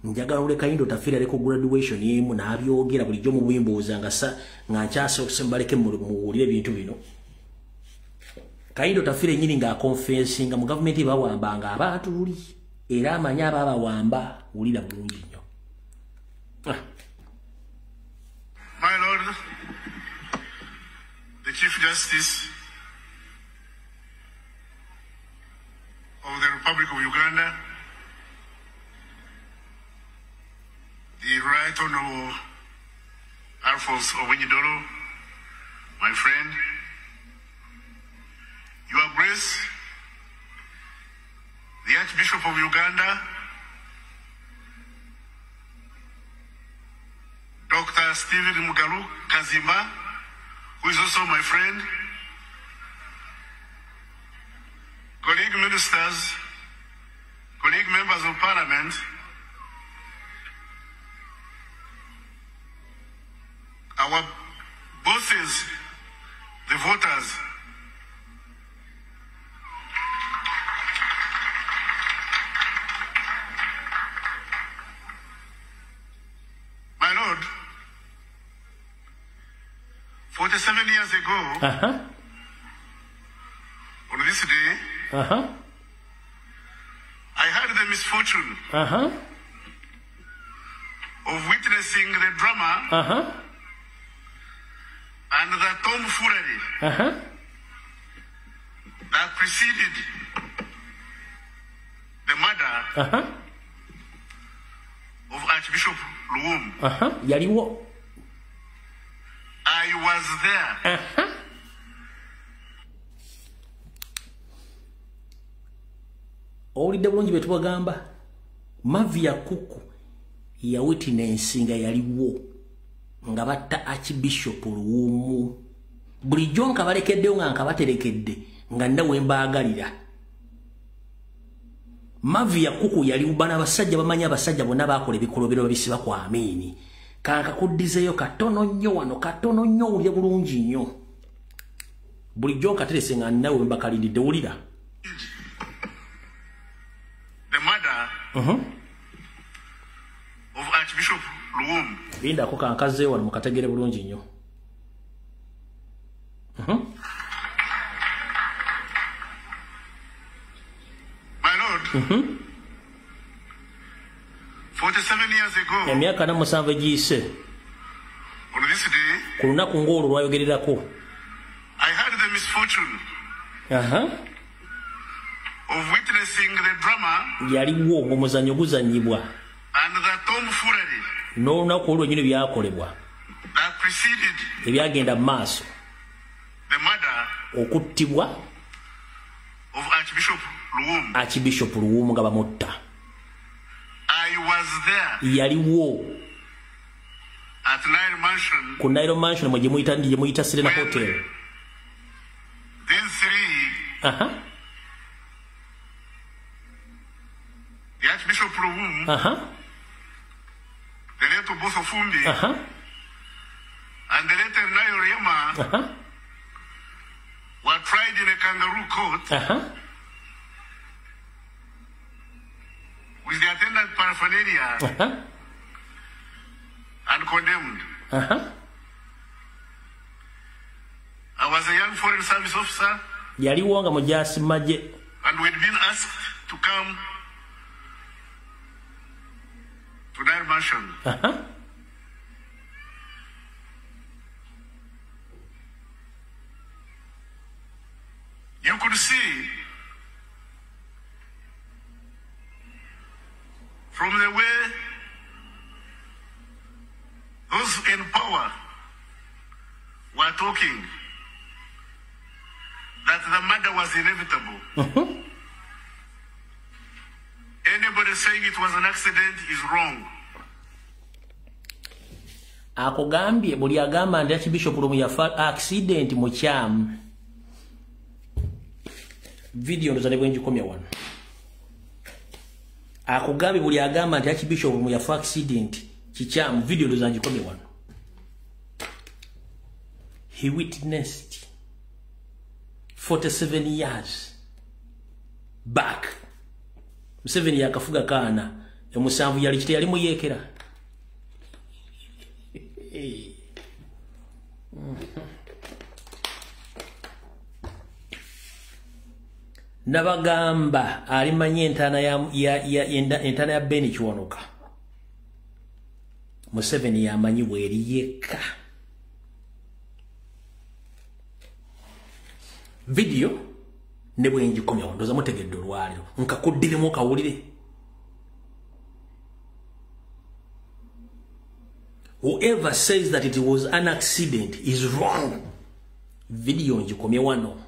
Njagala ole Kahinda Otafiire aleko graduation yemu n'abyogera bulijjo mu bwimbuuza nga sa nga nkyasooka mbaleke muwulire ebintu bino. Kahinda Otafiire nnyini ng'akonfensinga mu gavumenti bawambanga abantu luli, era amanyi ababawamba. Wulira bulungi nnyo. My Lord, the Chief Justice of the Republic of Uganda, the Right Honorable Alphonse Owiny-Dollo, my friend, Your Grace, the Archbishop of Uganda, Dr. Stephen Mugalu Kazimba, who is also my friend, colleague ministers, colleague members of parliament, our bosses, the voters, my Lord, 47 years ago, on this day, I had the misfortune of witnessing the drama and the tomfoolery that preceded the murder of Archbishop Luwum. Yaliwo. I was there. Owulidde bulungi bye tubagamba. Mavia Kuku ya witness nga yaliwo nga batta Archbishop Luwum. Bulijjo nkabalekeddeyo nga nkabaterekedde nga nnawe mbaagalira. Mavia Kuku yaliwo. Bano abasajja bamanyi, abasajja bonna baakola ebikolobero babisiba ku Amini. Kankakuddizeeyo katono nnyo wano, katono nnyo, owulire bulungi nnyo. Bulijjo nkaterese nga nnawe mbakalindidde. Wulira. The murder of Archbishop Luwum. Lindako kankazeewo wano mukategere bulungi nnyo. My Lord, 47 years ago, emyaka 47 egiyise, on this day, ku lunaku ng'olwo lwayogererako, I had the misfortune of witnessing the drama yaliwo ng'omuzannyo guzannyibwa and the tomfoolery n'olunaku olwo nnyini byakolebwa that preceded ebyagenda mu maaso the murder okuttibwa of Archbishop Luwum. Archbishop Luwum nga bamutta. I was there. Yaliwo at Nile Mansion. Ku Nile Mansion mwe gye muyita Serena Hotel. These three, the Archbishop Luwum, the late Oboth Ofumbi, and the late Nayo Rema were tried in a kangaroo court with the attendant paraphernalia and condemned. I was a young foreign service officer. Yaliwo nga mujaasi magye. And we'd been asked to come to Nile Mansion. You could see from the way those in power were talking that the murder was inevitable. Anybody saying it was an accident is wrong. Akugambye buli agamba nti Archbishop Luwum yafa accident mukyamu. Video ndoza ne bwenjikomya wano. Akugambye buli agamba nti Archbishop Luwum yafa accident kikyamu. Video ndoza njikomya wano. He witnessed 47 years back. Museveni yakafuga kaana emusanvu yali kite yali muyeekera. Nabagamba alimanye entana ya entana ya Beni Kiwanuka. Museveni yamanyi bweri yekka. Video ne bwe ngikomya ndoza mutegedde olwaliro nkakuddiremu kawulire. Whoever says that it was an accident is wrong. Video ngikomye wano.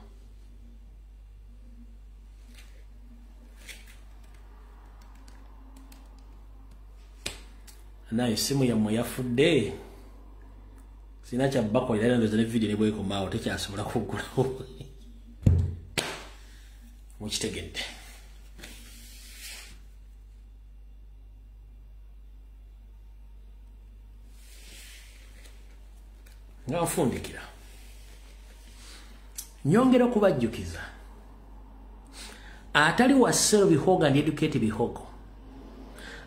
Nayo simu yammwe yafudde. Sina kya bakolera ndoza ne video ne bwekomaawo tekyasobola kuggulawo. Mukitegedde. Nga nfundikira nyongera okubajjukiza atali wa Sero Bihogo and educate Bihogo,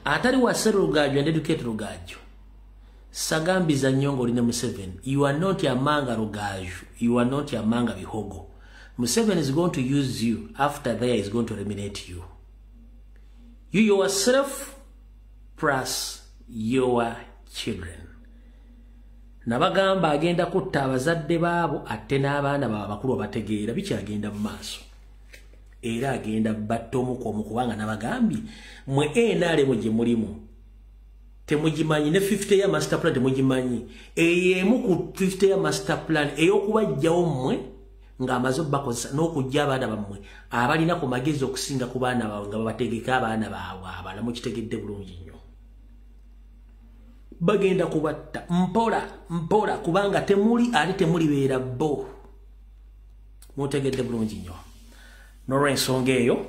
atali wa Sero Rugaju and educate Rugaju, sagambiza nyongo line Museveni. You are not among Rugaju, you are not among Bihogo. Museveni is going to use you, after there is going to eliminate you. You yourself plus your children. Nabagamba agenda kutta abazadde baabo atte n'abaana baabwe abakulu abategeera bikyagenda mu maaso. Era agenda batta omu kubanga nabagambye mwe NRM gye mulimu temugimanyi ne 50 year master plan temugimanyi. Eyo emu ku 50 year master plan ey'okubajjawo mmwe ng'amaze obbakozesa n'okujja abaana bammwe abalina ku magezi okusinga ku baana baabwe nga babategeka abaana baabwe abala mukitegedde bulungi nnyo. Bagenda kubatta mpola mpola kubanga temuli ate temulibeera bo. Mutegedde bulungi nnyo. N'olw'ensonga eyo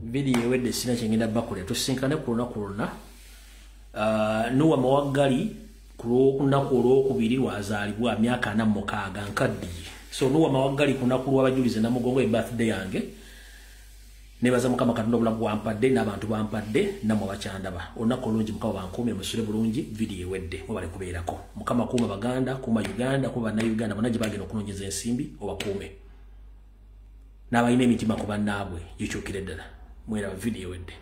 vidiyo ewedde sina kyengenda bakolera, tusinkane ku lunaku lwonna. Nuwa Mawaggali ku lunaku olwokubiri lwazaalibwa myaka 46 nkaddiye. So Nuwa Mawaggali ku lunaku lw'abajulizi Namugongo e birthday yange. Nebaza Mukama Katonda obulamu bwampadde n'abantu bampadde nammwe abakyandaba. Olunaku olungi Mukama bankuume musule bulungi. Vidiyo ewedde mwebale kubeerako. Mukama kuuma Baganda, kuuma Uganda, kuuma Bannayuganda bonna gye bagenda okunoonyeza ensimbi obakuume. N'abalina emitima ku bannaabwe gikyukire ddala. Mweraba vidiyo ewedde.